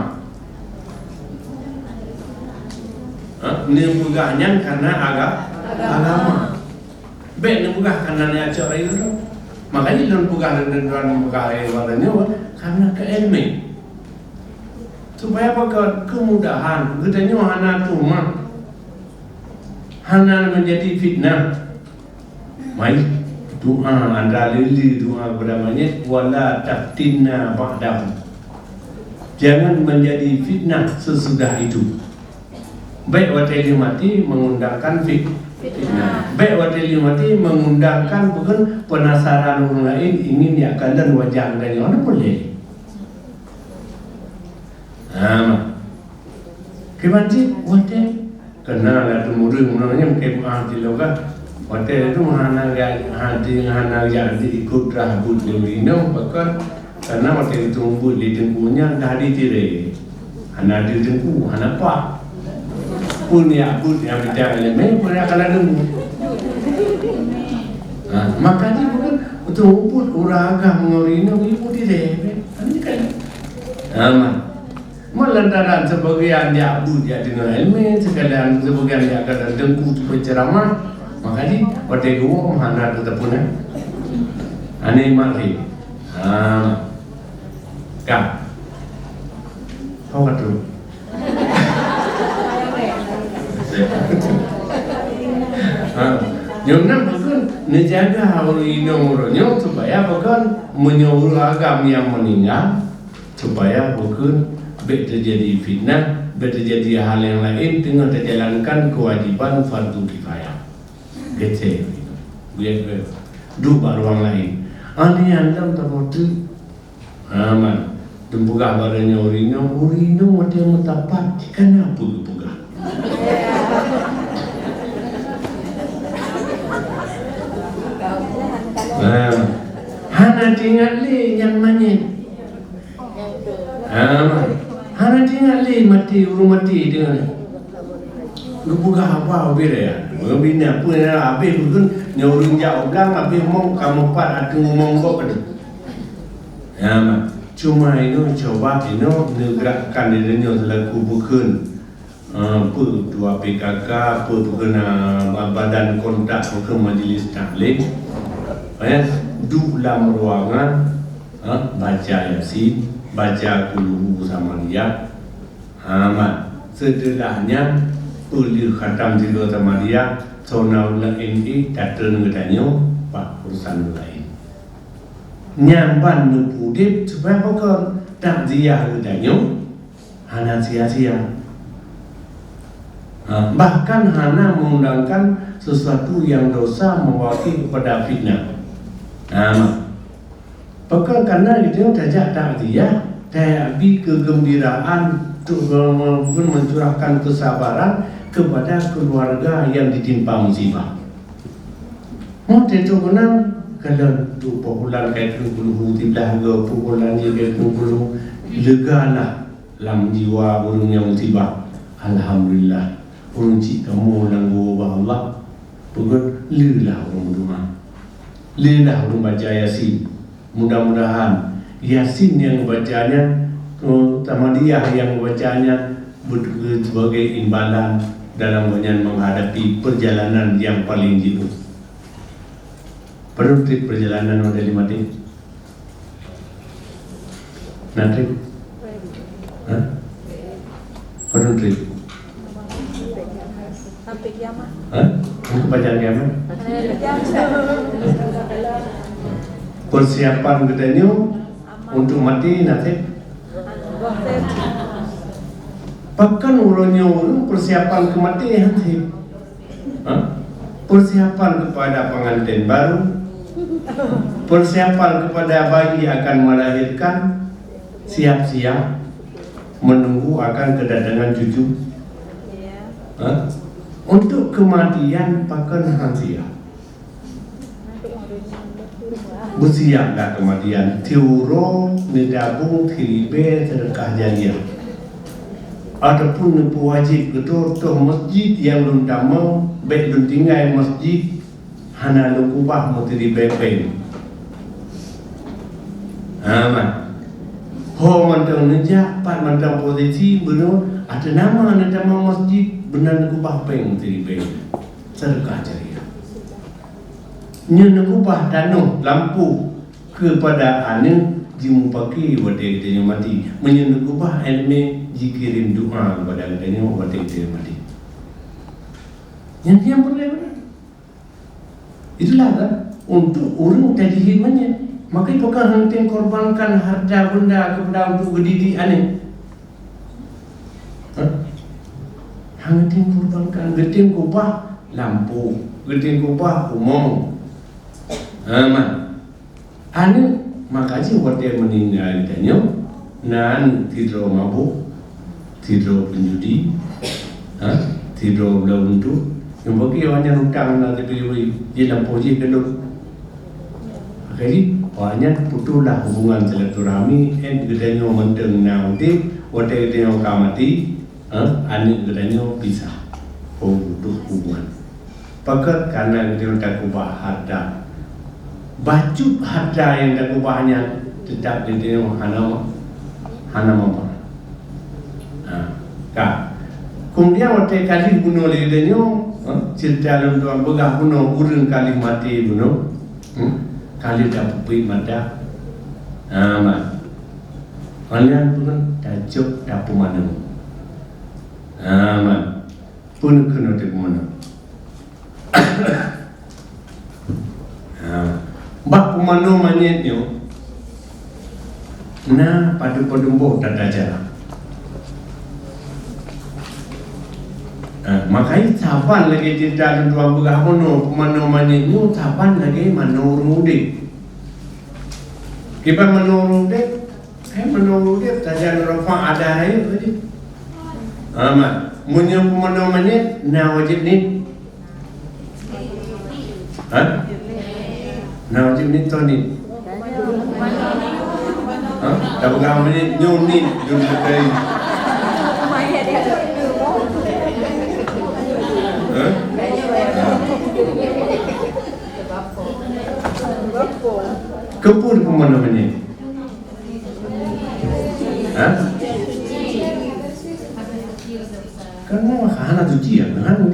Ha? Neupeugah nyan karena aga-, agama. Bék neupeugah karena neuacok rayeuk droe. Makajih lôn peugah lôn, lôn peugah rayeuk droe nyoe karena keu iéleumé. Supaya pakon keumudahan, geutanyoe hana tuha, hana meujadi fitnah. Mari, doa, anda lili doa kepada manyét, "Wala taftinna ba'dahu." Jangan menjadi fitnah sesudah itu. Bék watée lheueh maté mengundangkan fit-, fitnah. Bék watée lheueh maté mengundangkan bukan penasaran orang lain ingin yak kalian wajah anda yang mana boleh. Ha. Kiban cit watée Keunan lam teumureueng meunyoe nyan keu meu'ah tiloe ka. Watée tu hana ga-, hana, hana jak diikot rah buet lé ureueng inong, pakon? Karena watée geuteu'umpot lé teungku nyan ka ditiré. Hana di teungku, hana pat. Peue nyan buet nyang mita lé mé, peue nyang ka ladum. Ha, maka di bukan beuteu'umpot ureueng agam ngon ureueng inong, ibu tiré. Ha, ni kan. Ha, mah. Meulantaran sebagian jak buet jak deungoe iéleumé, sebagian, sebagian jak kadang teungku teupeu ceuramah, maka jih watée geuwoe hana teuteupeu na. Aneuk marit. Ha. Ka. Ho ka tu. Ha. Nyoe nan pakon neujaga ureueng inong uroe nyoe supaya pakon meunyoe ureueng agam nyang meuninggai, supaya bukon bék teujadi fitnah, bék teujadi hal nyang laén teungoh tajalankan keuwajéban fardu kifayah. Geucék, geucék, duek bak ruwang laén. Aneuëk nyan lom taboh teuk. Ha, man. Teupeugah bak ureueng nyoe, ureueng inong, ureueng inong watée meusapat, jih kana peue geupeugah. Ha. Hana teuingat lé nyan manyét. Ha, hana teuingat lé maté, ureueng maté deungon geupeugah haba ubé raya. Meubina peue na habéh bukon nyoe ureueng jak u blang habéh mong ka meupat ateueh mong gob padub. Ha, cuma inoe cuba inoe neugeurakkan diri nyoe seulaku bukon. Ah, peue dua P K K, peue, peue keunan ba-, badan kontak, peue keu majlis taklim. Eh, duek lam ruangan, ha, baca Yasin, baca Qul Hu Samaria. Ha, mat. Seuteulah nyan, peuleueh khatam tiga Samaria, soe na ureueng laén, eh, datang geutanyoe, bak urusan ureueng laén. Nyan ban neupeuudeb supaya pakon takziah geutanyoe. Hana sia-sia. Ha, bahkan hana mengundangkan sesuatu yang dosa membawa kepada fitnah. Ha, pakon karena itu tajak takziah, tajak bi kegembiraan untuk mencurahkan kesabaran kepada keluarga yang ditimpa musibah. Meunyoe teungoh meunan, kalon tu poh bulan kai keu puluh, tiblah go poh bulan je kai keu puluh, lega lah. Lam jiwa ureueng nyang musibah, alhamdulillah, ureueng cit kamoe lam geuwoe bak Allah. Peugah, leulah ureueng meudoa, leulah ureueng baca Yasin. Mudah-mudahan Yasin nyang geubaca nyan, eh, Muhammadiyah nyang geubaca nyan beutôi sebagai imbalan dalam gobnyan menghadapi perjalanan yang paling jeuet. Padum trép perjalanan watèe lheuh maté? Na trép? Hah? Padum trép? Sampai kiamat. Hah? Untuk pajan kiamat? Sampai kiamat. Persiapan geutanyoe untuk maté na trép? Pakon uroe nyoe ureueng persiapan keu maté han trép? Ha? Persiapan kepada pengantin baru, persiapan kepada bayi akan melahirkan, siap-siap menunggu akan kedatangan cucu. Ha? Untuk kematian pakon han siap. Beusiap dah kematian, tiep uroe neutabong siribèe seudeukah jariah. Ataupun neupeuwajéb geutanyoe toh masjid nyang lôn tamong, bèk lôn tinggai masjid hana lôn keubah meusiribèe péng. Ha, man. Ho mantong neujak, pat mantong posisi, bunoe, ateueh nama neutamong masjid, beuna neukeubah péng meusiribèe. Seudeukah jariah. Nyoe neukeubah tanoh lampôh keupada aneuk jimupake watèe geutanyoe maté. Meunyoe neukeubah ileumèe jikirém doa keupada geutanyoe watèe geutanyoe maté. Nyan nyang peureulèe beuna. Itulah kan, untuk ureueng tajihé manyét. Maka pakon han geutem korbankan harta benda keupada untuk geudidik aneuk. Ha? Han geutem korbankan, geutem keubah lampôh, geutem keubah umong. Ha, man. Aneuk, maka jih watèe meuninggai geutanyoe, na aneuk sidroe mabök, sidroe peujudi, ha, sidroe bloe untôh. Nyang bagi awaknyan utang na sibri-bri, jilampôh jih keu lôn. Akhé jih, awaknyan putôhlah hubungan silaturahmi, 'et geutanyoe mantong na udép, watèe geutanyoe ka maté, ha, aneuk geutanyoe pisah. Oh, putôh hubungan. Pakon? Karena geutanyoe takeubah harta. Bacut harta nyang takeubah nyan teutap geutanyoe hana, hana manfaat. Ha, ka. Keumudian watèe ka lheuh bunoe lé geutanyoe, ha, ceurita lôn tuan peugah bunoe ureueng ka lheuh maté bunoe, hmm, ka lheuh tapeubiet mata. Ha, man. Ngon nyan bunoe tajok tapeumanoe. Ha, man. Peue keunoe teuk meunan. Ha. Bak peumanoe manyét nyoe na padum-padum boh tata cara. Ha, makajih saban lagèe ceurita lôn tuan peugah bunoe, peumanoe manyét nyoe saban lagèe manoe ureueng udép. Kiban manoe ureueng udép, hai manoe ureueng udép sajan rafa ada rayeuk saja. Ha, mat. Meunyoe peumanoe manyét, na wajéb niet. Ha? Na wajéb niet, toh niet. Ha? Tapeugah manyét nyoe niet, jeuet teukai. Ha? Keupeue peumanoe manyét? Ha? Kan hana suci ya, kan?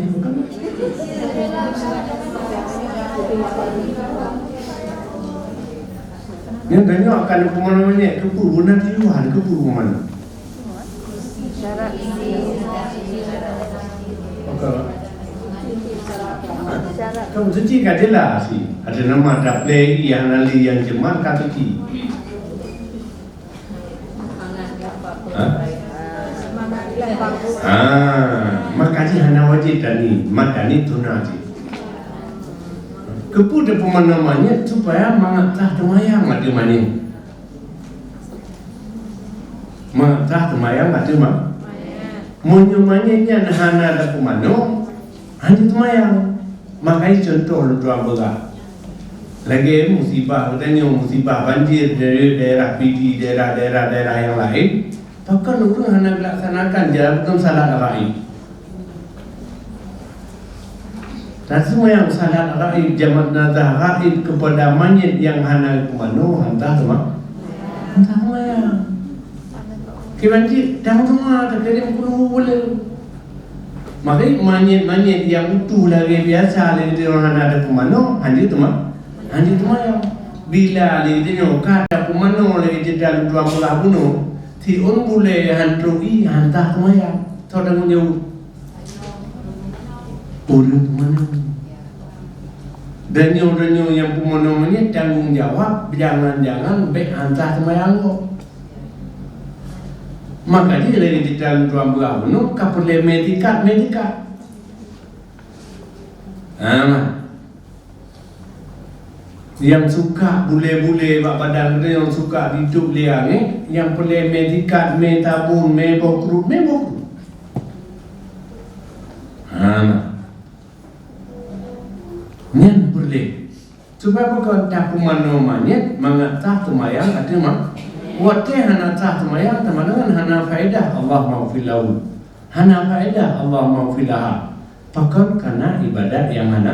Nyan tanyoe akan peumanoe manyét, keupeue beuna tujuan, keupeue peumanoe? Maka, ha? Kan suci ka jelas sih. Ada nama dapur yang ahli yang cemat ka suci. Ha? Ah, makajih hana wajéb tani, mat tani tuna jih. Keupeue tapeumanoe manyét supaya mangat teuh teumayang ateueh manyét. Mangat teuh teumayang ateueh ma-, meunyoe manyét nyan hana tapeumanoe, hana teumayang. Makajih contoh lôn tuan peugah. Lagèe musibah geutanyoe, musibah banjir dari daerah Pidie, daerah-daerah, daerah nyang laén, pakon ureueng hana geulaksanakan jalan rukun salat gaib? Dan seumayang salat gaib, jamat nazah gaib keupada manyét nyang hana geupeumanö, hana teuma-, hana seumayang. Kiban cit dang teuma takirém kulu buleuen. Maka manyét-manyét nyang utoh lagèe biasa lé geutanyoe hana ada peumanö, hanjeuet teuma-, hanjeuet seumayang. Bila lé geutanyoe ka tapeumanö lé geutanyoe dua belah bunoe, siôn bulèe han trok ié, hana seumayang. Soe tanggông jaweueb? Ureueng peumanö. Tanyoe-tanyoe nyang peumanö nyan tanggông jaweueb, jangan-jangan bèk hana seumayang gob. Maka jih lagèe di dalam tuan beurah bunoe ka peureulèe meuitikad, meuitikad. Ha, nyang suka bulèe-bulèe bak badan geutanyoe, nyang suka jitôb lé angèn, nyang peureulèe meuitikad, meuitabôn, meuboh kruet, meuboh kruet. Ha, nyan peureulèe. Supaya bukon tapeumanö manyét mangat sah seumayang ateueh ma-, watèe hana sah seumayang, teuma deungon hana faedah Allahummaghfir lahu. Hana faedah Allahummaghfir laha. Pakon? Karena ibadat nyang hana,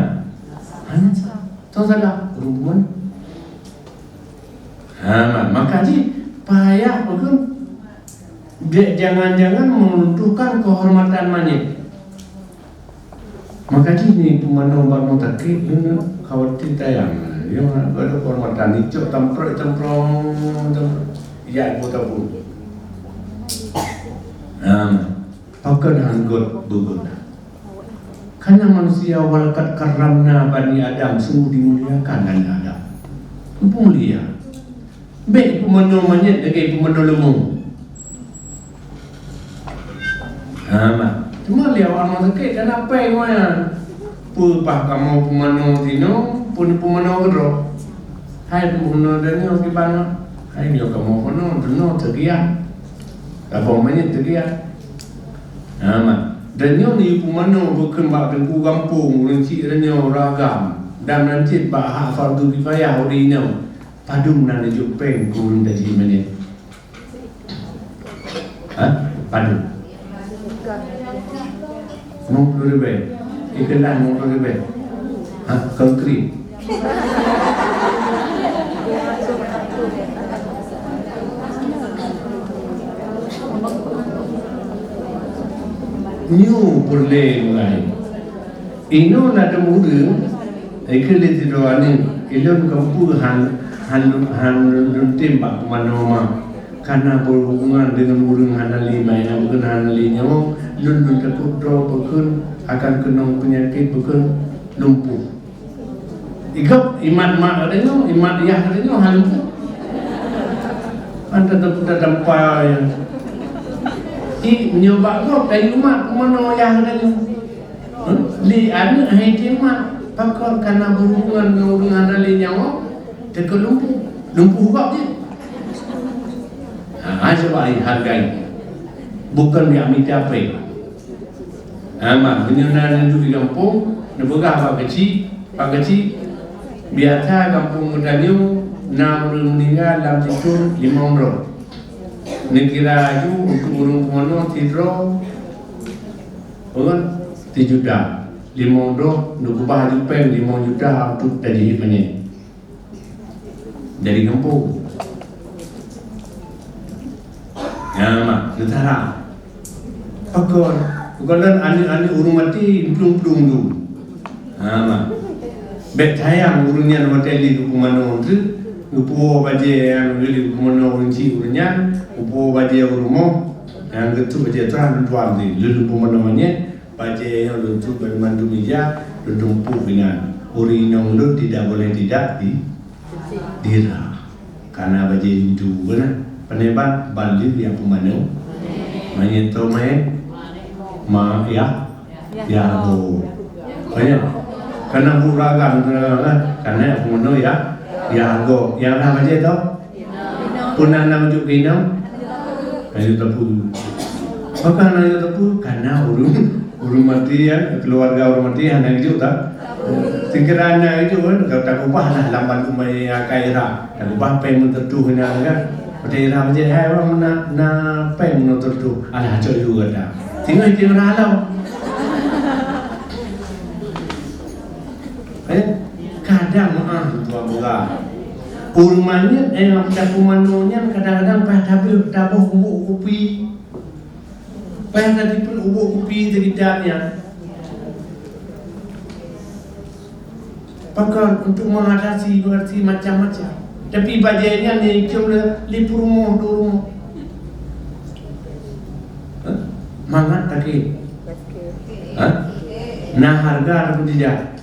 hana sah. Toh salah? Ureueng peumanö. Ha, ma-, maka jih payah pakon? Dek jangan-jangan meruntuhkan kehormatan manyét. Maka jih ni peumanö bak rumoh sakét nyoe khawatir tayang. Nyoe ada kehormatan, icok tamprot, tamprot, tamprot. Ya, ibu tabung. Ha, pakon han göt beugöt. Karena manusia, walaqad karramna bani Adam, sungguh dimuliakan Nabi Adam. Peumulia. Bèk peumanö manyét lagèe peumanö leumo. Ha, ma. Cuma lé awak rumoh sakét kan apèe nyan. Peue bah kamoe peumanö sinoe, peue peumanö keudroe. Hai peumanö tanyoe kiban, hai nyoe kamoe peumanö, teunoe teugiat. Saboh manyét teugiat. Ha, ma. Tanyoe ni peumanö bukon bak teungku gampông, ureueng chik tanyoe ureueng agam. Dan nan cit bak hak fardu kifayah ureueng inong. Padum na neujok péng keu ureueng gaji manyét? Ha? Padum? Limong ploh ribèe. Ikeulahé limong ploh ribèe. Ha? Konkret. Nyoe peureulèe mulai. Inoe na teuma ureueng, ikheun lé sidroe aneuk, "Ilôn keupeue han, han, han lôn tem bak peumanö ma? Kana berhubungan deungon ureueng hana lé, ma nyang bukon hana lé nyawöng, lôn, lôn takot droe bukon akan keunong peunyakét bukon lumpuh." Igop imat mak geutanyoe, imat yah geutanyoe han lumpuh. Kan teutap, teutap tampa ya. I, meunyoe bak gob, tayue mat peumanö yah geutanyoe. Lé aneuk hai tem mat, pakon kana berhubungan ngon ureueng hana lé nyawöng, takot lumpuh. Lumpuh gob jih. Ha, hai cuba hargai. Bukon jak mita péng. Ha, ma, meunyoe na neujok di gampông, neupeugah bak keuchik, bak keuchik, biasa gampông geutanyoe na ureueng meuninggai lam sithon limong droe. Neukira aju untuk ureueng peumanö sidroe, Ureueng sijuta, limong droe neukeubah aju péng limong juta untuk tajih manyét. Jadi gampông. Ya, mak, neutara. Pakon? Pakon lôn aneuk-aneuk ureueng maté, plueng-plueng tu. Ha, mak. Bèk sayang ureueng nyan watèe lé geupeumanö teuk, geupuwoe bajèe nyang geulé geupeumanö ureueng chik ureueng nyan, geupuwoe bajèe u rumoh, nyang geutuek bajèe trang tuan di, lôn peumanö manyét, bajèe nyoe lôn tuek banmandum ija, lôn tumpôk inan. Ureueng inong lôn tidak boleh tidak di, dira. Kana bajèe linto, beuna. Pane ban, ban lheueh nyang peumanö. Manyét toh manyét. Ma, ya. Ya, go. Banyak. Kana bu ragam, kana nyang peumanö ya. Ya, go. Nyang na bajèe toh? Peue na, na ujuk keu inong? Ayo teupeu. Pakon na ujuk teupeu? Kana ureueng, ureueng maté nyan, keuluwarga ureueng maté hana geujok ta-, sikeura na geujok kan, ka takeubah lah lam bandum akai ra. Takeubah péng meuteurtuh inan kan. Watèe ra bajèe, "Hai, wang na, na péng meuteurtuh." "Alah, cok yue gata." Singoh item ra lom. Kadang meu'ah tuan mula. Ureueng manyét, eh, nyang tapeumanoe nyan kadang-kadang paih taboh, taboh ubak kupi. Paih taboh ubak kupi seugita nyan. Pakon untuk mengatasi, mengatasi macam-macam. Tapi bajée nyan nyang icom lé, lé peurumoh dua rumoh. Hah? Mangat sakét. Hah? Na hareuga ataupun tidak?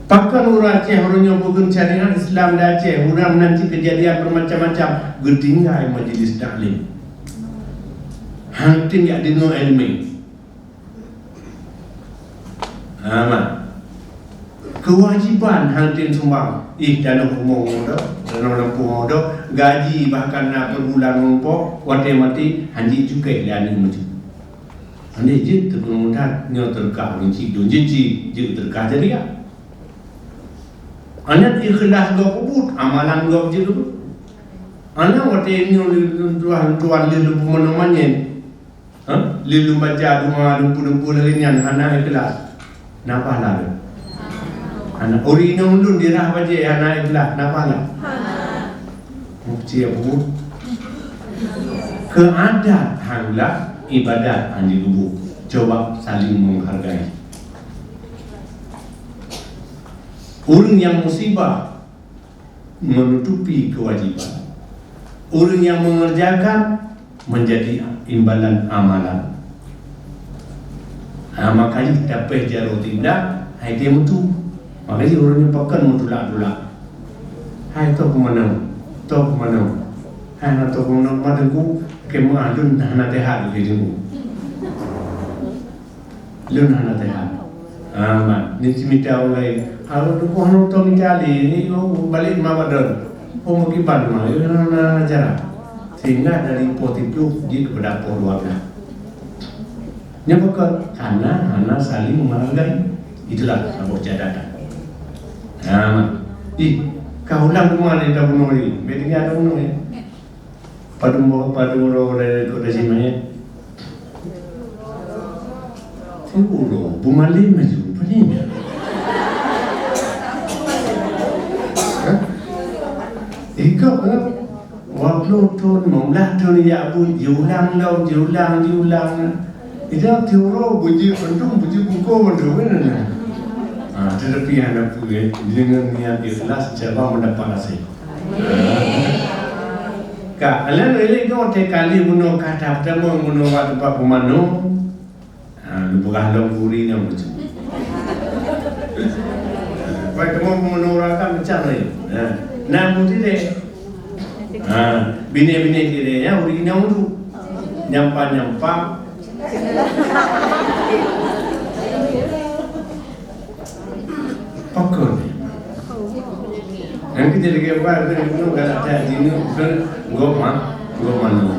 Pakon ureueng Aceh, ureueng nyoe peugöt syariat Islam di Aceh, ureueng nan cit keujadian bermacam-macam, geutinggai majlis taklim. Hana tem jak deungoe ileumèe. Ha, man. Keuwajiban hana tem sumbang. Ih, tanoh rumoh ngon doh, tanoh lampôh ngon doh, gaji bahkan na per bulan ngon po, watèe maté, hana jicukai lé aneuk meucue. Andai jeuet teupeue that, nyoe teuka ureueng cit dum jeuet, jeuet teuka jariah. Aneuk ikhlas gob peubuet, amalan gob jeuet peubuet. Aneuk watèe nyoe lé tuan, tuan lé lôn peumono manyét. Ha? Lé lôn baca doa, lôn peuneupeu lagèe nyan, hana ikhlas. Na pahala lôn? Hana. Ureueng inong lôn dirhah bajèe hana ikhlas, na pahala? Mufti Abu, keu adat hana ibadat hana dikeubah. Coba saling menghargai. Ureueng nyang musibah menutupi kewajiban. Ureueng nyang mengerjakan menjadi imbalan amalan. Ha, makajih tapéh jaroe tindak, hai teu meutu. Makajih ureueng nyoe pakon meutulak-tulak. Hai toh keumanö? Toh keumanö? Hai na toh keumanö, ma teungku, keu meuah lôn hana teuhat lé teungku. Lôn hana teuhat. Ha, mat. Ni cimita ulai. Halo, dukoh nonton ni kali. Ni, oh, balik ma badan. Oh, meukiban ma. Yo, na, na, na cara. Sehingga dari po tiplôh jeuet keupada po dua blah. Nyoe pakon? Karena hana saling menghargai. Itulah saboh catatan. Ha, mat. Ih, ka ulang teuma ni tabunoe ni. Bèk tinggai tabunoe ni. Padum, padum uroe lé kota Simanyet? Tiep uroe, peumalém laju, peue nyan? Hah? Ikok, eh? Dua ploh thon, lima blah thon jak buet, jiulang lom, jiulang, jiulang. Ida tiep uroe beujeuet mandum, beujeuet bungkôh mandum, kan? Ah, tetapi hana peue, deungon niat ikhlas, insya Allah mendapat hasil. Ka, alah lé nyoe teuka lé bunoe ka that tamong bunoe bak teumpat peumanoe. Ha, neupeugah lom guri nyang lucu. Bak teumong bunoe ureueng kan macam laén. Ha, na meuti deh. Ha, binéh-binéh kira ya, ureueng inong tu. Nyampa-nyampa. Pakon. Nyang keu jadi lagèe ba, keu nyoe galak that jinoe, keu gob ma, gob manoe.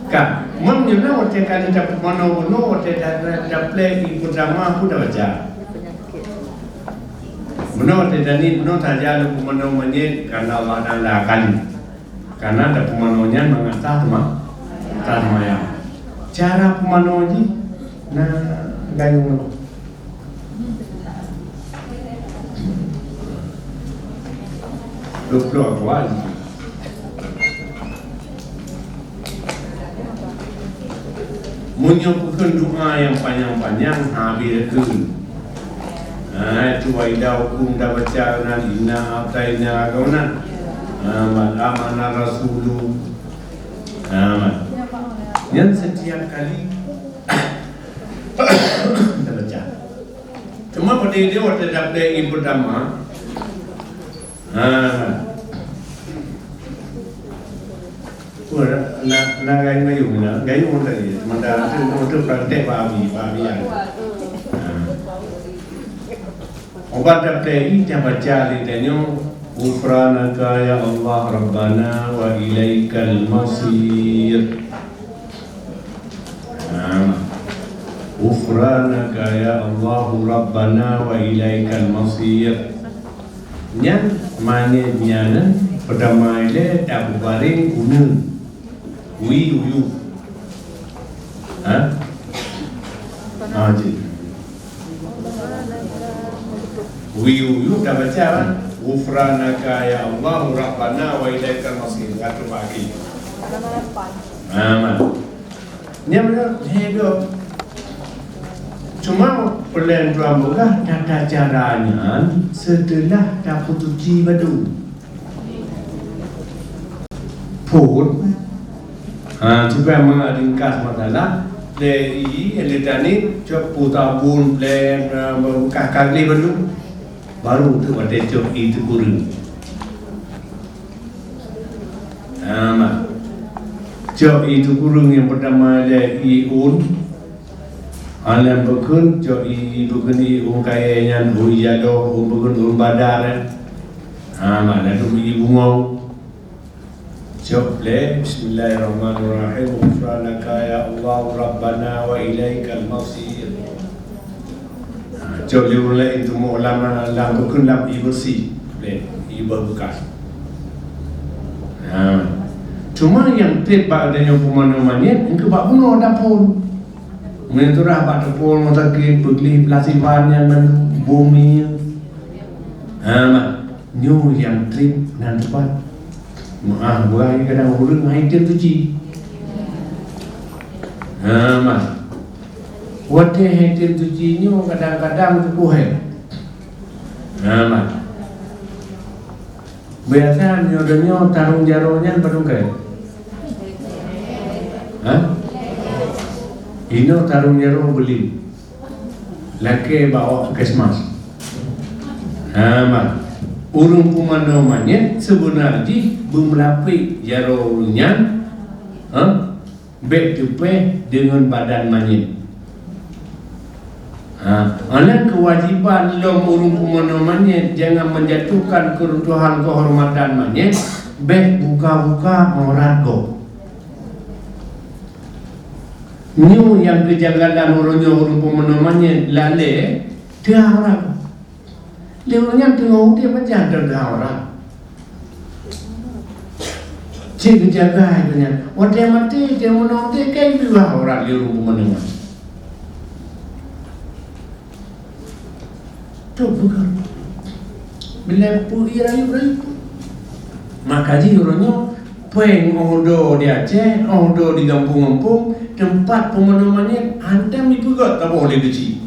Ka, meunyoe na watèe ka lheueh tapeumanoe bunoe, watèe ta-, ta-, taplè ié peutama, peue tabaca? Bunoe watèe taniet bunoe saja lôn peumanoe manyét, karena Allah Taala kali. Karena tapeumanoe nyan mangat that teuma, that teumayang. Cara peumanoe jih na gayung nyoe. Dua puluh awai. Meunyoe peukheun doa nyang panyang-panyang, habéh kheun. Ha, itu wa idza hukum tabaca nan inna a'taina ka meunan. Ha, man amana rasulu. Ha, man. Nyan setiap kali tabaca. Cuma pada dia waktu dapet yang pertama, ha. Wah, na, na gayung-gayung, na gayung tadi. Sementara tu, tu praktek Pak Abi, Pak Abi yang. Ha. Obat dapet ini, dia baca di tanyoe, "Ghufranaka ya Allah Rabbana wa ilaikal masir." Ha. "Ghufranaka ya Allahu Rabbana wa ilaikal masir." Nyan manyét nyan, peutama ilée tapeubareng uneuen. Wi uyu. Ha? Wiyu-yu tabaca kan? Ghufranaka ya Allah, Rabbana wa ilaikal masir. Satu lagi. Nah, nah. Nyan beuna, lhèe bloe. Cuma peulén tuan peugah tata cara nyan seuteulah tapeusuci batu. Phôn. Ha, supaya meuringkas masalah, lé i, lé tani, cok pu sabon, lé, eh, beukah kali baru, baru tu watèe cok i teukureueng. Ha, ma. Cok i teukureueng nyang peutama lé i ôn. Aneuk bukon, cok i bukon i ôn kayèe nyan, ôn jadôh, ôn bukon, ôn badar, eh. Ha, ma, laju i bungong. Cok lé, Bismillahirrahmanirrahim. Ghufranaka ya Allah, Rabbana wa ilaikal masir. Ha, cok lé ureueng laén teuma ulama lam bukon lam i beursi. Lé, i beuh beukas. Ha. Cuma nyang trép bak geutanyoe peumanö manyét, engkeu bak bunoe taphôn. Meunyoe turah bak teupeu rumoh sakét, peugleh plasiban nyan ban bumi. Ha, ma. Nyoe nyang trép nan teumpat. Meu'ah, beurangkasoe kadang ureueng han tem suci. Ha, ma. Watèe han tem suci nyoe kadang-kadang teukuhèe. Ha, ma. Biasa nyoe donya tarông jaroe nyan padum kali? Ha? Inoe tarông jaroe beulim. Lakèe bak awak puskesmas. Ha, ma. Ureueng peumanö manyét seubeuna jih beumeulapék jaroe ureueng nyan, ha? Bèk teupèh deungon badan manyét. Ha, aneuk keuwajéban lom ureueng peumanö manyét jangan menjatuhkan keuruntuhan keuhormatan manyét, bèk buka-buka aurat gob. Nyoe nyang keujanggalan uroe nyoe ureueng peumanö manyét lalè teuh aurat. Lé ureueng nyan teungoh udép meujan teuh aurat. Cit geujaga geuh nyan. Watèe maté, watèe meunoe maté, ka ibuka aurat lé ureueng peumeuneueng. Teupeugah. Bilai peue rayeuk-rayeuk. Maka jih uroe nyoe, péng óh do di Aceh, óh do di gampông-gampông, teumpat peumeuneueng manyét, hantom jipeugöt taboh lé geuchik.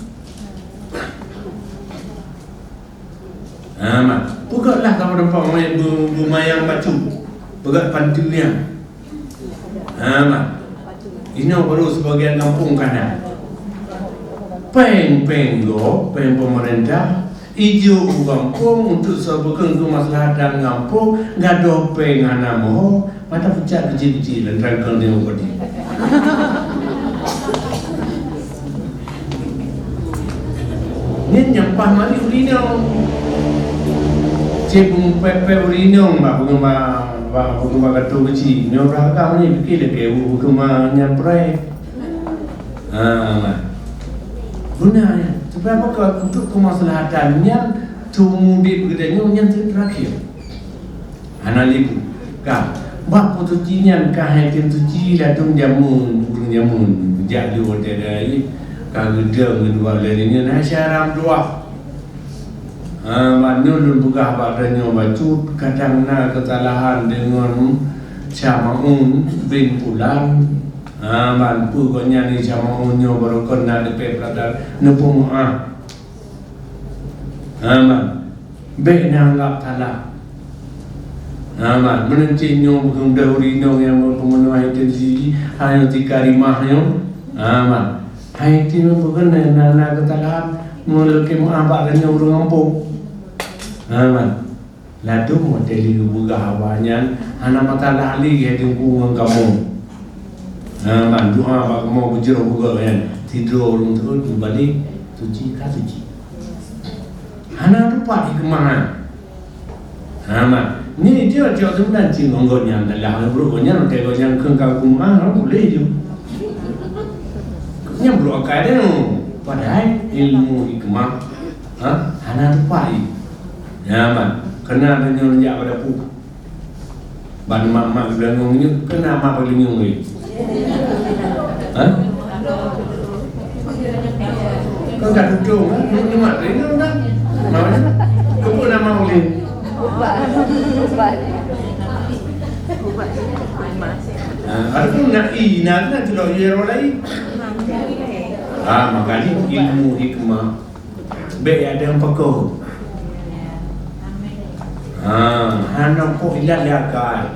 Ha, ma. Peugötlah kamoe teumpat manyét beu-, beumayang bacut. Peugöt panteue nyan. Ha, ma. Inoe baru sibagian gampông ka na. Péng-péng gob, péng peumeurintah, ijok u gampông untuk soe bukon keumaslahatan gampông, gadôh péng hana meuho, Mata pucak keuchik-keuchik dan rangkang nyoe badi. Nyan nyampah mari ureueng inong. Cit beumeupeue-peue ureueng inong bak peuguma, bak peuguma katu keuchik. Nyoe rangkang ni pikir lé keu peuguma nyan prai. Ha, guna nyan. Supaya apa? Untuk kemaslahatan nyan, seumur udép geutanyoe nyan teurakhir. Hana lé bu-, ka. Bak peusuci nyan ka hai tem suci ladôm jameun, ureueng jameun. Jak lé watèe dai, ka geudong geudua lé nyan, hai syara meutuah. Ha, ban nyoe lôn peugah bak tanyoe bacut, kadang na keusalahan deungon Syamaun bin Fulan. Ha, ban peue gobnyan ni Syamaun nyoe barokon na leupeh peurasaan neupeumeu'ah. Ha, ban. Bèk neuanggap salah. Ha, ban. Meunan cit nyoe beukeumeudah ureueng inong nyang meupeumeunoh hai tem suci, hai nyoe tika rimah nyoe. Ha, ban. Hai tem nyoe bukon na, na, na keusalahan, meulakèe meu'ah bak tanyoe ureueng gampông. Ha, ban. Ladôm watèe lé geupeugah haba nyan, hana masalah lé hai teungku ngon kamoe. Ha, ban. Doa bak kamoe beujroh beugöt nyan. Sidroe ureueng teuk meubalek, suci ka suci. Hana teumpat hikmah nyan. Ha, ma. Nyoe jeuet cok seubeuna cit ngon gobnyan, dalam brok gobnyan, watèe gobnyan kheun ka kumaha, ha, boleh ju. Nyan brok akai deh, padahai ilmu hikmah, ha, hana teumpat jih. Nyan, ma. Keunan tanyoe jak bak dapu. Ban mak-mak geutanyoe nyoe, keunan mak paléng nyoe. Ha? Ka tutong, kan? Nyoe mat, nyoe dah. Mau, ya? Kebun nama ulih. Ubat. Ubat. Ubat. Ah, adapun nak i, nak, nak tu dah, ya, orang lain. Ah, makanya ilmu hikmah. Bèk ya ada yang pekong. Ha, hana pok ilat lé akai.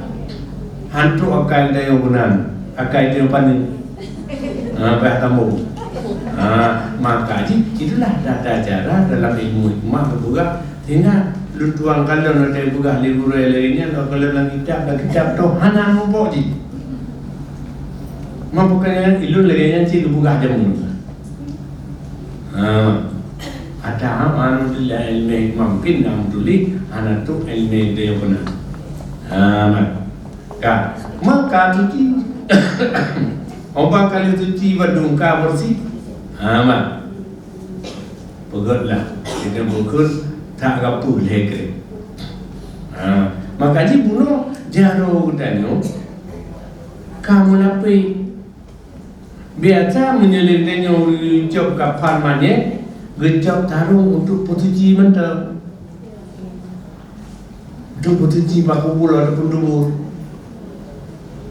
Hantu akai tayong gunan, akai tayong paneuk. Ha, payah tambong. Ha, maka jih, itulah tata cara dalam ilmu hikmah geupeugah. Ingat, lôn tuan kalon watèe peugah lé gurèe lagèe nyan, lôn kalon lam kitab, lam kitab toh hana mupok jih. Maka bukan nyan, ilôn lagèe nyan cit geupeugah jameun. Ha. Ata, alhamdulillah, ilmu hikmah mungkin na meutuléh, hana trok ilmu dia pun. Ha, mat. Ka. Maka suci. Obat kali suci bandum ka bersih. Ha, mat. Peugöt lah. Kita bukon tak gapuh lé keu. Ha. Maka jih bunoe jaroe geutanyoe ka meulapéh. Biasa meunyoe lé tanyoe geucok kafan manyét, geucok tarông untuk peusuci mantong. Untuk peusuci bak kubur ataupun dubur.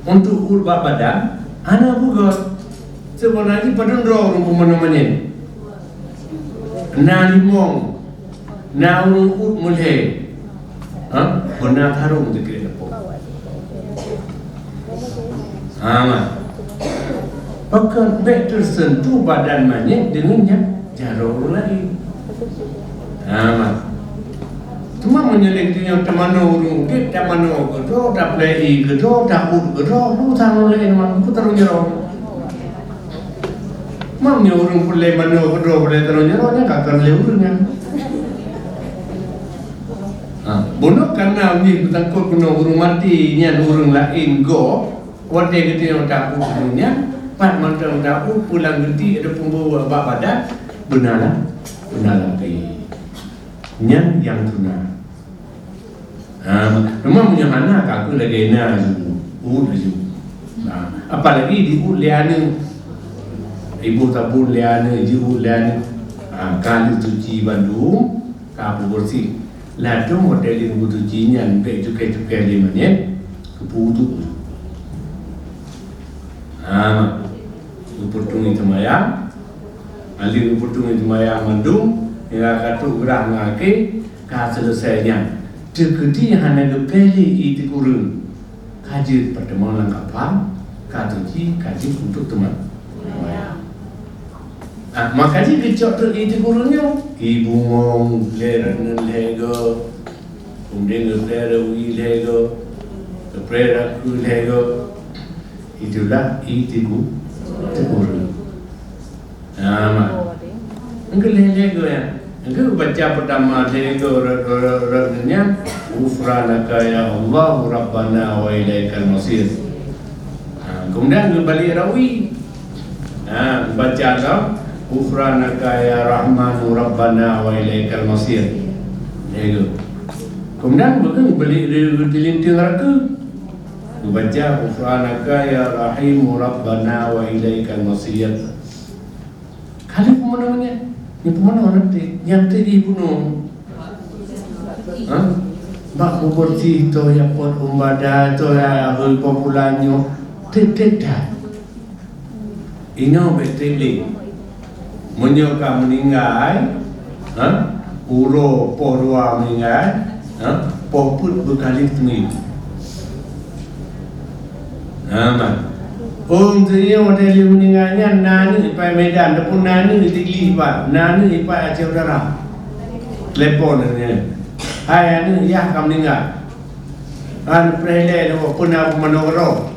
Untuk uet bak badan, hana peugöt. Seubeuna jih padum droe ureueng peumanö manyét. Na limong, na ureueng uet meulhèe. Ha? Beuna tarông teukeue teupông. Ha, mat. Pakon bèk teuseuntuh badan manyét deungon ja-, jaroe ureueng laén. Ha, mat. Teuma meunyoe lé tanyoe teumanö ureueng udép, tamanoe keudroe, taplei keudroe, tabuet keudroe, peue tarông laén, mat, peue tarông jaroe. Meunyoe ureueng peureulèe manoe keudroe, peureulèe tarông jaroe, nyan ka kon lé ureueng nyan. Ha, bunoe kareuna jih beusangkot keunoe ureueng maté nyan ureueng laén gob, watèe geutanyoe tabuet ureueng nyan, pat mantong tabuet pulang geuti ada pembawa bak badan, beuna lah, beuna lah pi. Nyan nyang sunat. Ha, memang meunyoe hana ka kheueh lagèe na laju, uet laju. Ha, apalagi jiuet lé aneuk. Iboh tabôn lé aneuk, jiuet lé aneuk. Ha, ka lheueh suci bandum, ka peubeureuséh. Ladôm watèe lheueh peusuci nyan bèk cukai-cukai lé manyét, geupeuwudhu. Ha, geupeutong ie seumayang. Lheueh geupeutong ie seumayang mandum, hingga ka trok grah ngon akhé, ka seuleusai nyan. Teukeudi hana geupèh lé ie teukureueng. Ka jeuet peuteumé lam kafan, ka suci, ka jeuet untuk teuma-, seumayang. Ah, maka jih geucok teuk ie teukureueng nyoe. Ie bungöng lhèe, lhèe goe. Kemudian geupèh rawi lhèe goe. Geupèh rakeu lhèe goe. Itulah ie teuku-, teukureueng. Nah, mat. Engkeu lhèe-lhèe goe nyan. Engkeu baca pertama lhèe goe rot, rot, rot, rot nyan, "Ghufranaka ya Allah Rabbana wa ilaikal masir." Ha, kemudian geubalik rawi. Ha, baca dah, "Ghufranaka ya Rahmanu Rabbana wa ilaikal masir." Lhèe goe. Kemudian beugeubalik di, di linteng rakeu. Geubaca, "Ghufranaka ya Rahimu Rabbana wa ilaikal masir." Ka lheueh peumanö nyan, nyan peumanö nyan teuh, nyan teuh jibunoe. Ha? Bak peubeureuséh toh ya pot umbada, toh ya hôi populanyo, teuh-teuh that. Inoe bèk trép lé. Meunyoe ka meuninggai, ha, uroe poh dua meuninggai, ha, poh peuet beukalih teumiyueb. Ha, man. Ôn teunyoe watèe lheueh meuninggai nyan, na aneuk ipat Medan, ataupun na aneuk Sigli ipat, na aneuk ipat Aceh Utara. Telepon nyan. "Hai aneuk, yah ka meuninggai." An preh lé lôn peuna peumanö keudroe.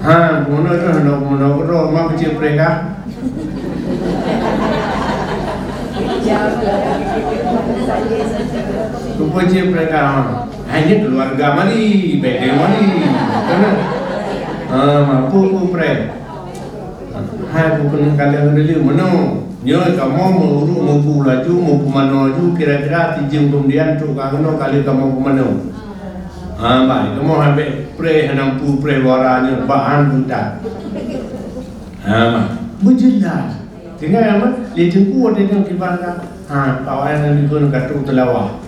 Ha, peumanö keudroe, peumanö keudroe, ma peucit preh ka? Peucit preh ka, ha. Hai, nyan keuluwarga Mari, bèk lé Mari. Kan? Ha, ma peue-peue preh. Hai, peue keuneuk kalon dulu, meunoe. Nyoe kamoe meu-, ureueng mupu laju, mupu manoe laju, kira-kira sijeuem keumudian trok ka keunoe ka lheueh kamoe peumanö. Ha, bah, kamoe han bèk preh, hana mupu preh wara nyoe, bah han beuta. Ha, ma. Beujeulaih. Tinggai ma, lé teungku watèe nyoe kiban ka. Ha, awaknyan ngon ka trok teulawah.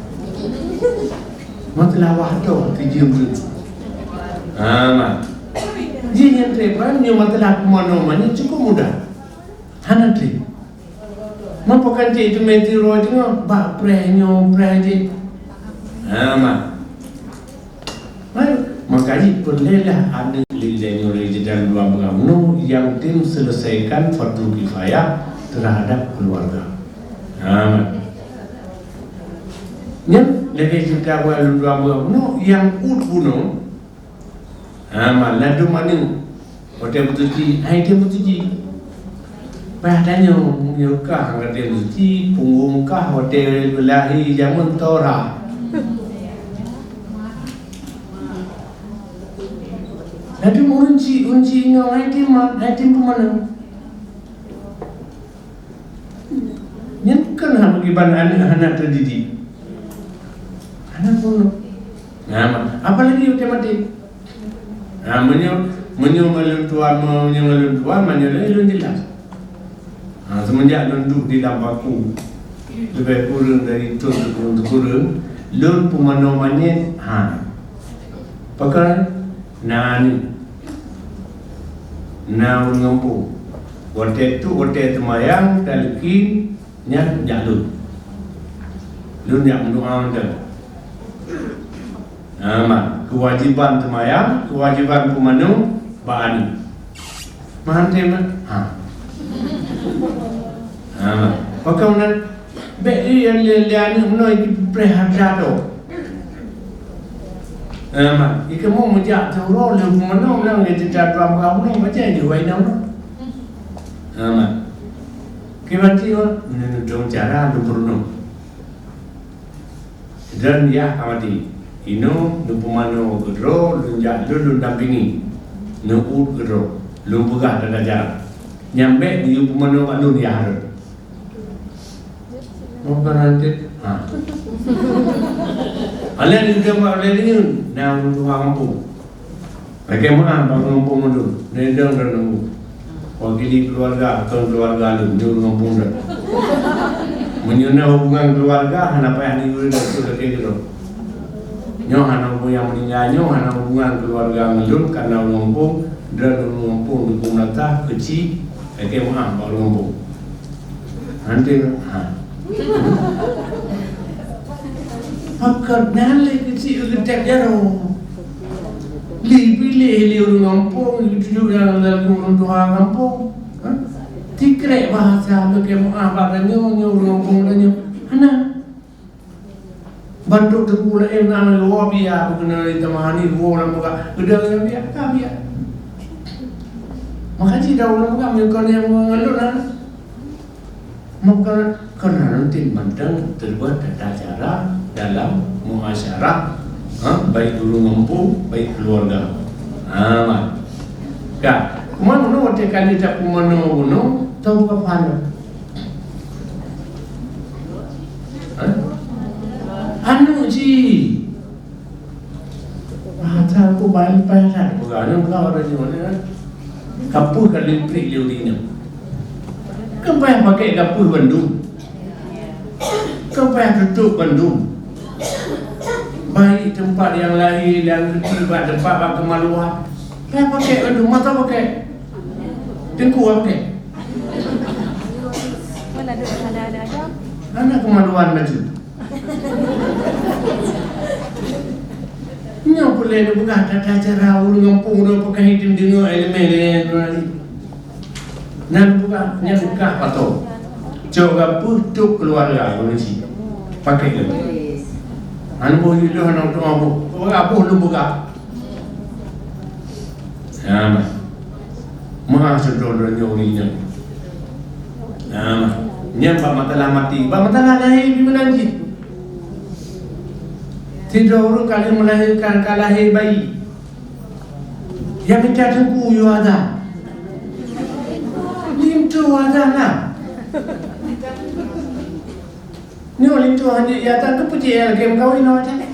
Ma teulawah tu, tijeuem tu. Ha, ma. Jih nyang trép, nyoe masalah peumono ma nyoe cukup mudah. Hana trép. Ma pakon cit teumé tiroe teungoh, bak preh nyoe, preh jih. Ha, ma. Hai, maka jih peureulèe lah aneuk lé nyoe lé jidang dua beurah bunoe nyang tem seuleusaikan fardu kifayah teuhadap keuluwarga. Ha, man. Nyan lagèe cerita bunoe dua beurah bunoe nyang ut bunoe. Ha, man, ladôm aneuk. Watèe meutuji, hai watèe meutuji. Payah tanyoe, meunyoe kah watèe meutuji, punggong kah watèe lahé jameun tora. Jadi ureueng chik, ureueng chik nyoe hai tem ma-, hai tem peumaneuk. Nyan kan hana kiban aneuk hana teudidik. Hana pun. Nah, apalagi watèe maté. Nah, meunyoe, meunyoe ngon lôn tuan, meunyoe ngon lôn tuan, meunyoe lôn, lôn jeulaih. Ha, seumeunjak lôn duek di lam baku, leubeh kureueng dari thôn sikureueng-sikureueng, lôn peumono manyét, ha. Pakon? Na aneuk. Na ureueng gampông. Watèe tu, watèe seumayang, taleukin, nyan jak lôn. Lôn jak meudoa mantong. Ha, ma, keuwajéban seumayang, keuwajéban peumaneuk bak aneuk. Mantong, ma. Ha. Ha, ma. Pakon nan, bèk lé, lé, lé aneuk meunoe jipreh hareuta tôh. Ha, ma. Ikamoe meujak teuh uroe lheueh peumaneuk, nang lé teuta tuan kamoe, macam ni, wai nang. Ha, ma. Kiban cit, ma, meunyoe neutueng cara lôn peurunoe. Droeneuh yah ka maté. Inoe neupeumanoe keudroe, lôn jak lôn, lôn dampingi. Neuôt keudroe, lôn peugah tata cara. Nyang bèk neuyue peumanoe bak lôn yah droe. Meukaran cit. Ha. Alah neudong bak lé deungon, na ureueng tuha gampông. Lakèe meu'ah bak ureueng gampông mandum, neudong dan nunggu. Wakili keuluwarga, kon keuluwarga lôn, nyoe ureueng gampông dah. Meunyoe na hubungan keuluwarga, hana payah neuyue lôn, lakèe keudroe. Nyoe hana hubungan nyang meuninggai, nyoe hana hubungan keuluwarga ngon lôn, kareuna ureueng gampông, dan ureueng gampông dukung meunasah, keuchik, lakèe meu'ah bak ureueng gampông. Aneuk, ha. Pakon nyan lé keuchik geutép jaroe. Lé piléh lé ureueng gampông, geutuju lam, lam ureueng tuha gampông. Ha? Tikrek bahasa, lakèe meu'ah bak tanyoe, nyoe ureueng gampông tanyoe. Hana. Ban trok teungku laén na lé woe biya, bukon na lé tamah ni woe lam buka. Geudong lam biya, ka biya. Maka cit daun lam buka, meunyoe kon nyang ngon lôn na. Maka keunan cit mantong teubuet tata cara dalam muasyarah, ha, baik ureueng gampông, baik keuluwarga. Ha, man. Ka, kuman meunyoe watèe ka lheueh tapeumanoe bunoe, tau ka phan. Ha? Aneuk jih. Mata aku bayi payah that. Bukan, bukan orang nyoe ni, kan? Kapeuh ka liprik lé ureueng nyoe. Kan payah pakai kapeuh bandum. Kan payah tutup bandum. Baik tempat nyang lahé, nyang keuti, bak tempat bak keumaluan. Payah pakai bandum, mata pakai. Teungku pakai. Mana ada, ada, ada, ada. Hana keumaluan laju. Nyoe peureulèe neupeugah tata cara ureueng gampông droe peugah hideung deungoe ileumèe lé droe nyan. Nyan peugah, nyan peugah pato. Cok kapeuh trok keuluwarga ureueng chik. Pakai lé. Hana boh jih lôn hana tu'oh boh. Peugah boh lôn peugah. Nah, meu'ah sidroe droeneuh ureueng nyan. Nah, nyan bak masalah maté, bak masalah lahé pih meunan cit. Sidroe ureueng ka lheueh meulahé, ka, ka lahé bayi. Nyang mita teungku yue azan. Linto azan lah. Nyoe linto hanjeuet yata keupeujeuet nyang lakèe meukawen nyoe watèe.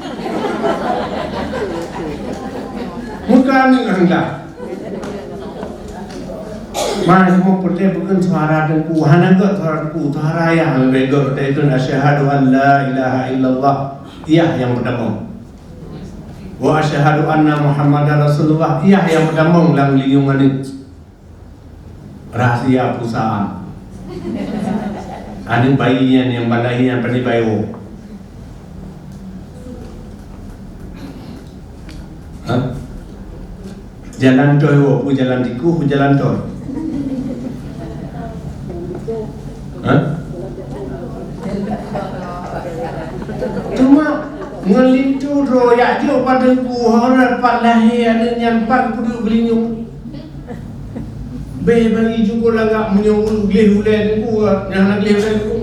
Muka aneuk handak. Ma, cuma peureulée bukon suara teungku, hana gét suara teungku, suara yah leubeh gét, watée ikheun, "Asyhadu an la ilaha illallah," yah nyang peutamong. "Wa asyhadu anna Muhammadar Rasulullah," yah nyang peutamong lam geulinyueng aneuk. Rahsia perusahaan. Aneuk bayi nyan nyang ban lahé nyan pandai bayeue. Ha? Jalan tol, peue jalan tikus, peue jalan tol? Ha? Cuma ngon linto droe jak jok bak teungku, hana pat lahé aneuk nyan, pat geuduek geulinyueng. Beh bagi syukur lagak meunyoe gleh ulée teungku, nyang hana gleh ulée teungku.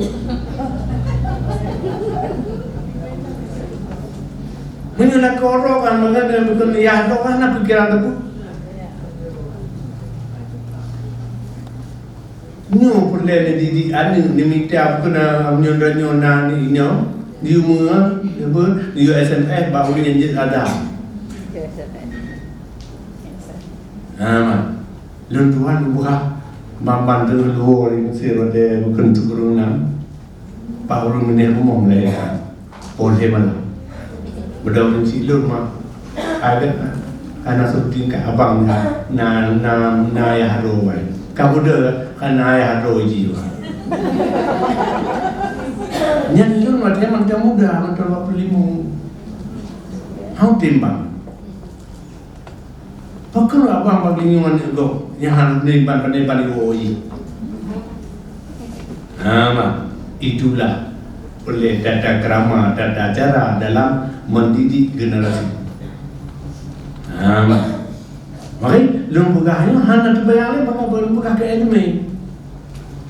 Meunyoe lakoe droe kan, maka dengan bukan yah droe kan, hana pikiran teungku. Nyoe peureulée neudidik aneuk, neumita bukan, ah, meunyoe droeneuh na ni nyoe, di rumoh, apa, di S M S, bak ureueng nyang jeuet azam. Ha, mat. Lôn tuan ubah ban-ban teungoh luwa di Mesir watée bukon sikureueng nam. Pak ureueng meuneh rumoh meulayekan. Poh lhée malam. Beudôh ureueng cit lôn mak. Agak na. Hana sebuting ka abang na, na, na, na yah droe wai. Ka beudôh ka na yah droe jih wai. Nyan lôn watée mantong muda, mantong dua puluh lima. Hau timbang. Pakon abang bagi nyoe aneuk gob nyang hana ban pandai bali woe? Ha, mak, itulah peureulée tata krama, tata cara dalam mendidik generasi. Ha, mak. Mari, lôn peugah nyoe hana teubayang lé, maka lôn peugah keu ileumèe.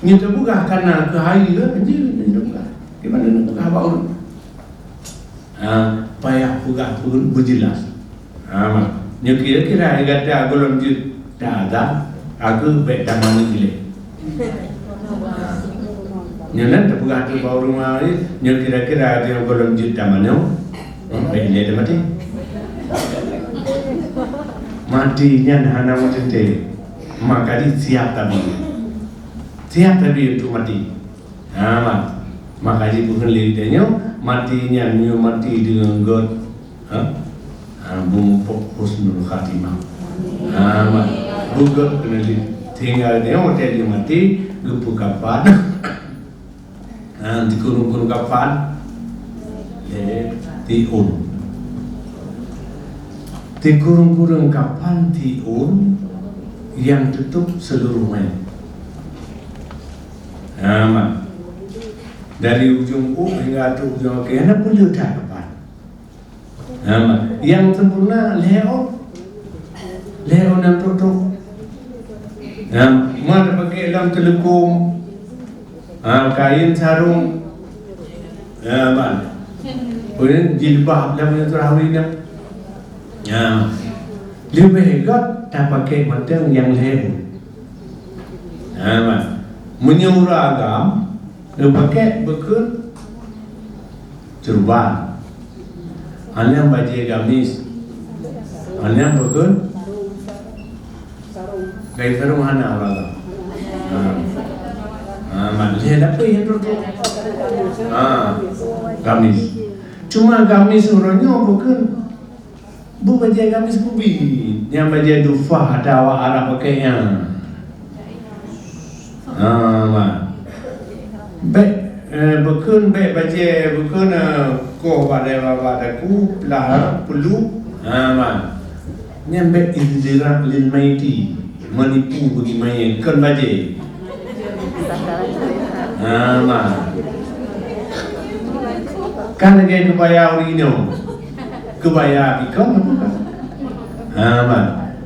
Nyoe teupeugah kana keu hai, kan, jeuet lôn peugah. Di mana lôn peugah bak ureueng? Ha, payah peugah pun beujeulaih. Ha, mak. Nyoe kira-kira gata gohlom jeuet taazan, aku bèk tamani ilèe. Nyoe nan tapeugah tu bak ureueng laén, nyoe kira-kira gata gohlom jeuet tamanoe, bèk ilèe maté. Maté nyan hana meuteumé. Maka di siap tabi. Siap tabi untuk maté. Ha, mak. Maka jipeukeun lé tanyoe, maté nyan nyoe maté deungon gét. Ha? Ha, beumupok husnul khatimah. Ha, mak. Beugét keuneulheueh. Sehingga tanyoe watèe jih maté, geupeukapan. Ha, dikurong-kurong kapan. Eh, tiun. Dikurong-kurong kapan tiun yang tutup seluruh mayat. Ha, mak. Dari ujong u hingga ateueh ujong kaki, hana peue that kapan. Ha, mak. Yang sempurna lhèe ôn. Lhèe ôn nyang trok-trok. Ha, ma tapakèk lam teuleukom. Ha, kain sarong. Ha, mak. Kemudian jilbab lam nyang teurah urineueng. Ha. Leubeh gét tapakèk mantong nyang lhèe ôn. Ha, mak. Meunyoe ureueng agam, Geupakèk beukeuen ceureuban. Hana bajèe gamis. Hana beukeuen kain sarong hana bala. Ha. Ha, mak lhèe lapéh nyang trok-trok. Ha, gamis. Cuma gamis uroe nyoe beukeuen Beu bajèe gamis keubiet, nyang bajèe dufah atawa Arab pakèk nyan. Ha, ma. Bèk, eh, beukeuen bèk bajèe beukeuen, eh, koh bak dayah bak daku, plah, peuluh. Ha, ma. Nyan bèk izdirak lil maiti. Meunipu bagi manyét kon bajèe. Ha, ma. Kan lagèe keubaya ureueng inong. Keubaya bikon. Ha, ma.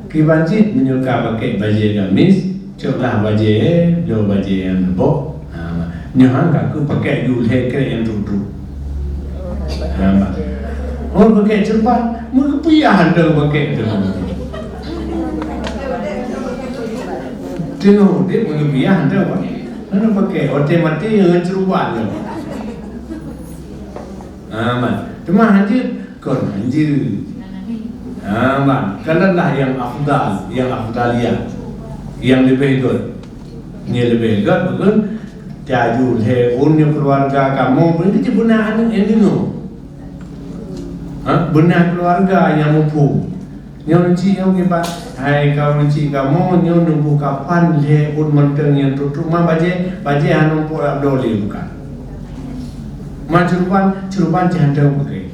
Kiban cit meunyoe ka pakèk bajèe gamis, coklah bajèe, bloe bajèe nyang neubok. Ha, ma. Nyoe han ka keu pakèk ju lhèe krek nyang trok-trok. Ha, ma. Oh, pakèk ceureuban, meugeupiah han teuh pakèk teuh. Teungoh udép meugeupiah han teuh pakèk. Hana pakèk, watèe maté ngon ceureuban nyoe. Ha, ma. Teuma hanjeuet, kon hanjeuet. Ha, ma. Kalonlah nyang afdal, nyang afdaliyah. Nyang leubeh gét. Nyang leubeh gét bukon tajak lhèe ôn nyoe keuluwarga kamoe, bukon cit beuna aneuk nyang deungoe. Ha? Beuna keuluwarga nyang muphom. Nyoe cit nyang kiban, hai kawan cit kamoe nyoe neubôh kafan lhèe ôn mantong nyang trok-trok ma bajèe, bajèe hana muphom abdol lé bukan. Ma curuban, curuban cit hana muphom.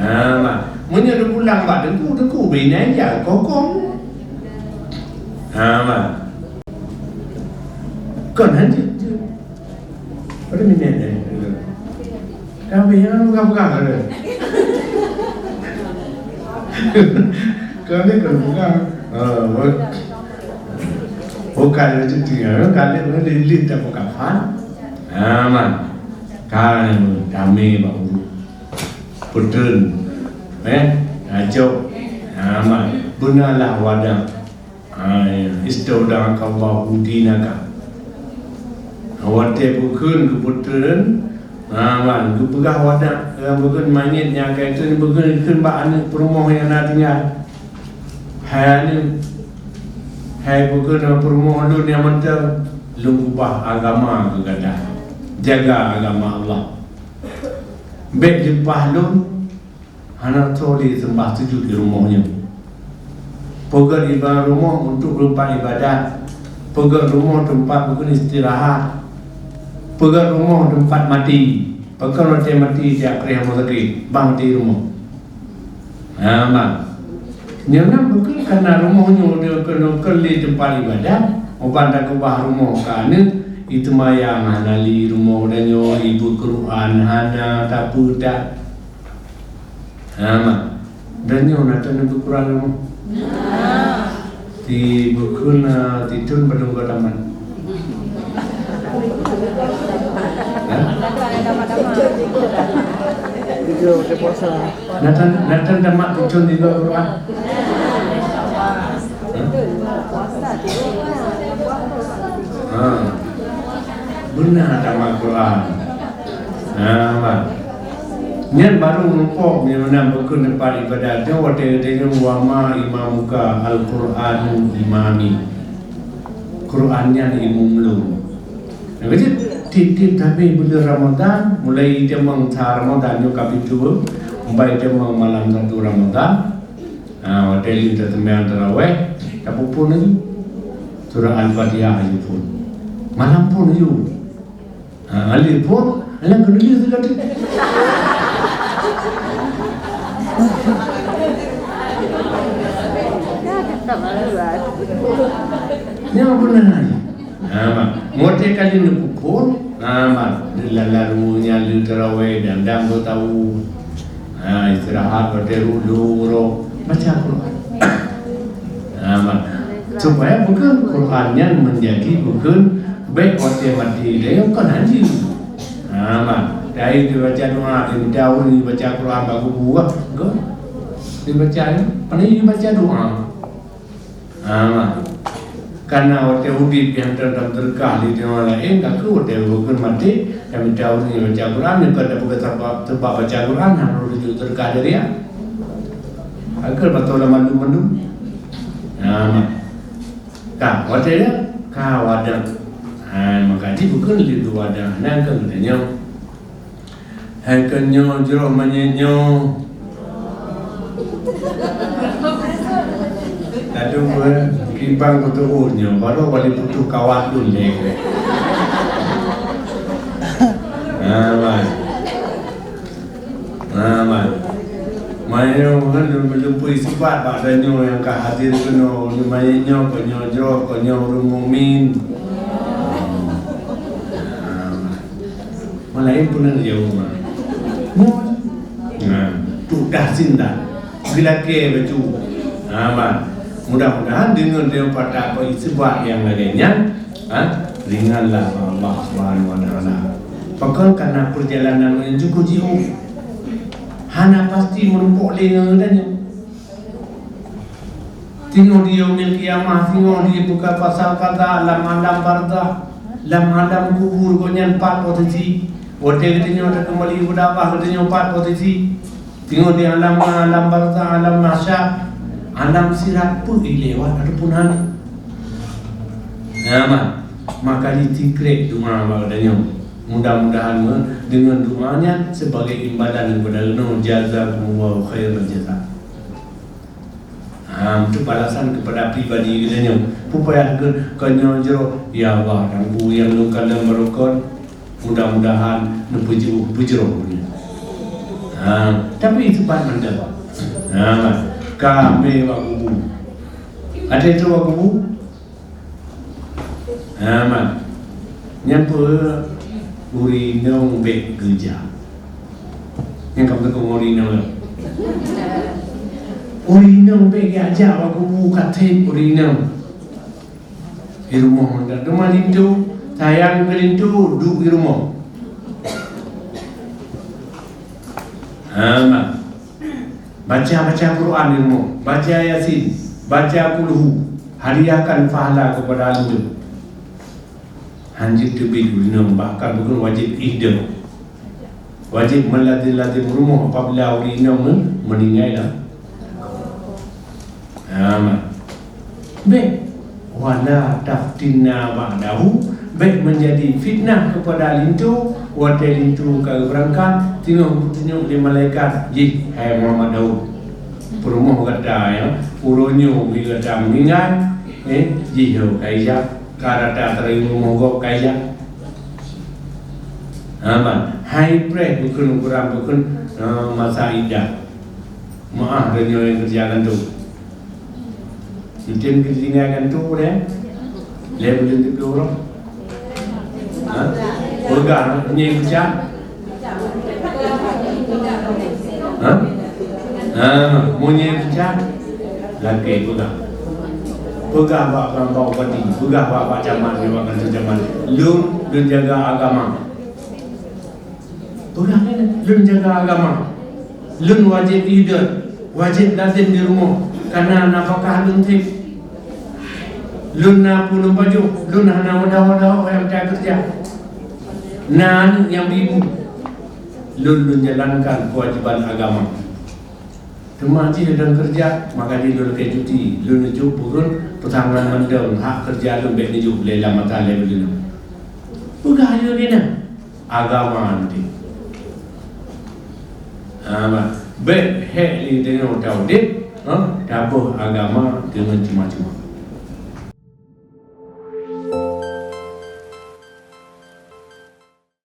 Ha, ma. Meunyoe teupulang bak teungku, teungku bri nyan jak kokong. Ha, ma. Kon han jeuet, jeuet. Pada minèt, eh. Tapi yang bukan-bukan ada. Kami kan bukan. Ha, bukan rezeki, ha. Kali mana lilit tak bukan. Ha, ma. Kami, kami baru. Peutreun, eh, rajoh, ha, ma, beunalah wadah. Ha, ya, istaudakallahu dinaka. Watèe bukon geupeutreun, ha, ma, geupeugah wadah, eh, bukon manyét nyang ka itreun, bukon kheun bak aneuk peurumoh nyang na tinggai. Hai aneuk, hai bukon peurumoh lôn nyang mantong, lôn ubah agama keu gata. Jaga agama Allah. Bèk leupah lôn, hana soe lé seumbah sujut di rumoh nyoe. Peugèt iba-, rumoh untuk teumpat ibadat. Peugèt rumoh teumpat bukon istirahat. Peugèt rumoh teumpat maté. Pakon watèe maté jak kreh rumoh sakét, bang maté rumoh. Ha, ma. Nyan na bukon kana rumoh nyoe deukeue-deukeue lé teumpat ibadat, uban takeubah rumoh keu aneuk, iteumayang hana lé rumoh tanyoe, ibeuet Quran hana, tapeue that. Ha, ma. Tanyoe na tan neubeuet Quran rumoh? Di bukon, eh, titun padum ka tamat. Hah? Tujuh, dia puasa. Natan, natan tamat titun di luar Quran. Hah? Ha. Beuna tamat Quran. Nah, bah. Nyan baru meureumpok nyan meunan bukon teumpat ibadat nyoe watèe geutanyoe wa ma imamuka Al-Qur'anu imami. Quran nyan imum lôn. Nah, jadi tiep-tiep tabé buleuen Ramadan, mulai jameun sa Ramadan nyoe ka pitu, sampai jameun malam satu Ramadan. Ha, watèe lheueh taseumbahyang tarawih, tapeuphon laju. Surah Al-Fatihah laju phon. Malam phon laju. Ha, lheueh phon, alah keuneuk lheueh teuka teuk. Nyan beuna. Ha, ma. Watèe ka lheueh neupeuphon, ha, ma. Lam lalu nyan lheueh tarawih dan dam tahu. Ha, istirahat watèe rhot lheueh uroe, baca Quran. Ha, ma. Supaya bukon Quran nyan menjadi bukon bèk watèe maté lé kon hanjeuet. Ha, ma. Dari dibaca doa, dibaca Quran bak kubu, ah, go. Dibaca, pandai dibaca doa. Ha, ma. Karena watèe udép nyang teutap teureukah lé teuma laén, ka keuh watèe bukon maté, nyang mita ureueng baca Quran, nyang ka tapeugah sabab, sabab baca Quran, hana laju teureukah dari nyan. Ka keuh baca lam mandum-mandum. Ha, ma. Ka, watèe nyan, ka wadang. Ha, maka di bukon lé wadang, nyan keuh geutanyoe. Hai keu nyoe jroh manyét nyoe. Tadu, eh, kibang kutu nyoe, baru balik putus kawan tu lé. Ha, man. Ha, man. Manyét nyoe kan leumpui sipat bak tanyoe nyang ka hadir keunoe, manyét nyoe, keu nyoe jroh, keu nyoe ureueng mukmin. Ha, man. Malaén peunan jaweueb, man. Nyoe. Nah, tudah sindah. Geulakèe bacut. Ha, man. Mudah-mudahan deungon, deungon patak keu iseubat nyang lagèe nyan, ha, ringanlah Allah Subhanahu wa Taala. Pakon, karena perjalanan nyang cukup jiôh. Hana pasti meurumpok lé ngon geutanyoe. Singoh di yaumil qiyamah, singoh di buka pasal kaza lam alam barzakh, lam alam kubur, gobnyan pat posisi. Watèe geutanyoe takeumbali beudakwah, geutanyoe pat posisi. Singoh di alam, alam barzakh, alam mahsyar, Alam sirat peue ilewat ataupun hana. Nah, man. Maka jitikrek doa bak geutanyoe. Mudah-mudahan me-, deungon doa nyan sebagai imbalan keupada geutanyoe, jazakumullahu khairal jaza. Ha, untuk balasan kepada pribadi geutanyoe. Peue payah keu, keu nyoe jroh, "Ya Allah, Teungku nyang lôn kalon barokon, mudah-mudahan neupeujeuet peujroh." Ha, tapi sifat mantap. Ha, ka mé bak kubu. Ada itu bak kubu? Ha, man. Nyan peue, ureueng inong bèk geujak. Nyan ka meuteumé ureueng inong lom. Ureueng inong bèk geujak bak kubu, ka trép ureueng inong. Di rumoh mantong. Teuma linto, sayang keu linto, duek di rumoh. Ha, man. Baca-baca Quran di rumoh, baca Yasin, baca Kulhu, hadiahkan pahala kepada linto. Hanjeuet teubiet ureueng inong, bahkan bukan wajib ihda. Wajib meulazim-lazim rumoh apabila ureueng inong me-, meuninggai lam. Ha, man. Bèk, "Wala taftinna ba'dahu," bèk menjadi fitnah kepada linto, watèe linto ka geubeurangkat, teungoh geutunyok lé malaikat, "Jih, hai Muhammad Daud, peurumoh gata, ya, uroe nyoe gata meuninggai, eh, jih ho ka ijak, ka rata teurimong rumoh gob ka ijak." Ha, man. Hai preh bukon ukuran bukon, eh, masa iddah. Meu'ah tanyoe nyang keureuja gantoe. Mungken keu tinggai gantoe deh. Lé buleuen teupeu uroe. Ha? Peugah meunyoe peucah. Ha? Ha, meunyoe peucah. Lakèe peugah. Peugah bak peulampau bupati, peugah bak, bak camat, bak kantor camat. Lôn, lôn jaga agama. Peugah nyan, lôn jaga agama. Lôn wajéb iébadat, wajéb lazem di rumoh, kareuna nafakah lôn trép. Lôn na peue lôn pajoh, lôn hana meudawa-dawa nyang mita keureuja. Na aneuk nyang bi bu. Lôn, lôn jalankan keuwajéban agama. Teuma jih lôn keureuja, maka jih lôn lakèe cuti, lôn neujok beugon peutangan mantong hak keureuja lôn bèk neujok lé lam mata lé buleuen. Peugah lagèe nyan. Agama nanti. Ha, bah. Bèk hék lé tanyoe taudép, ha, tabôh agama deungon cuma-cuma.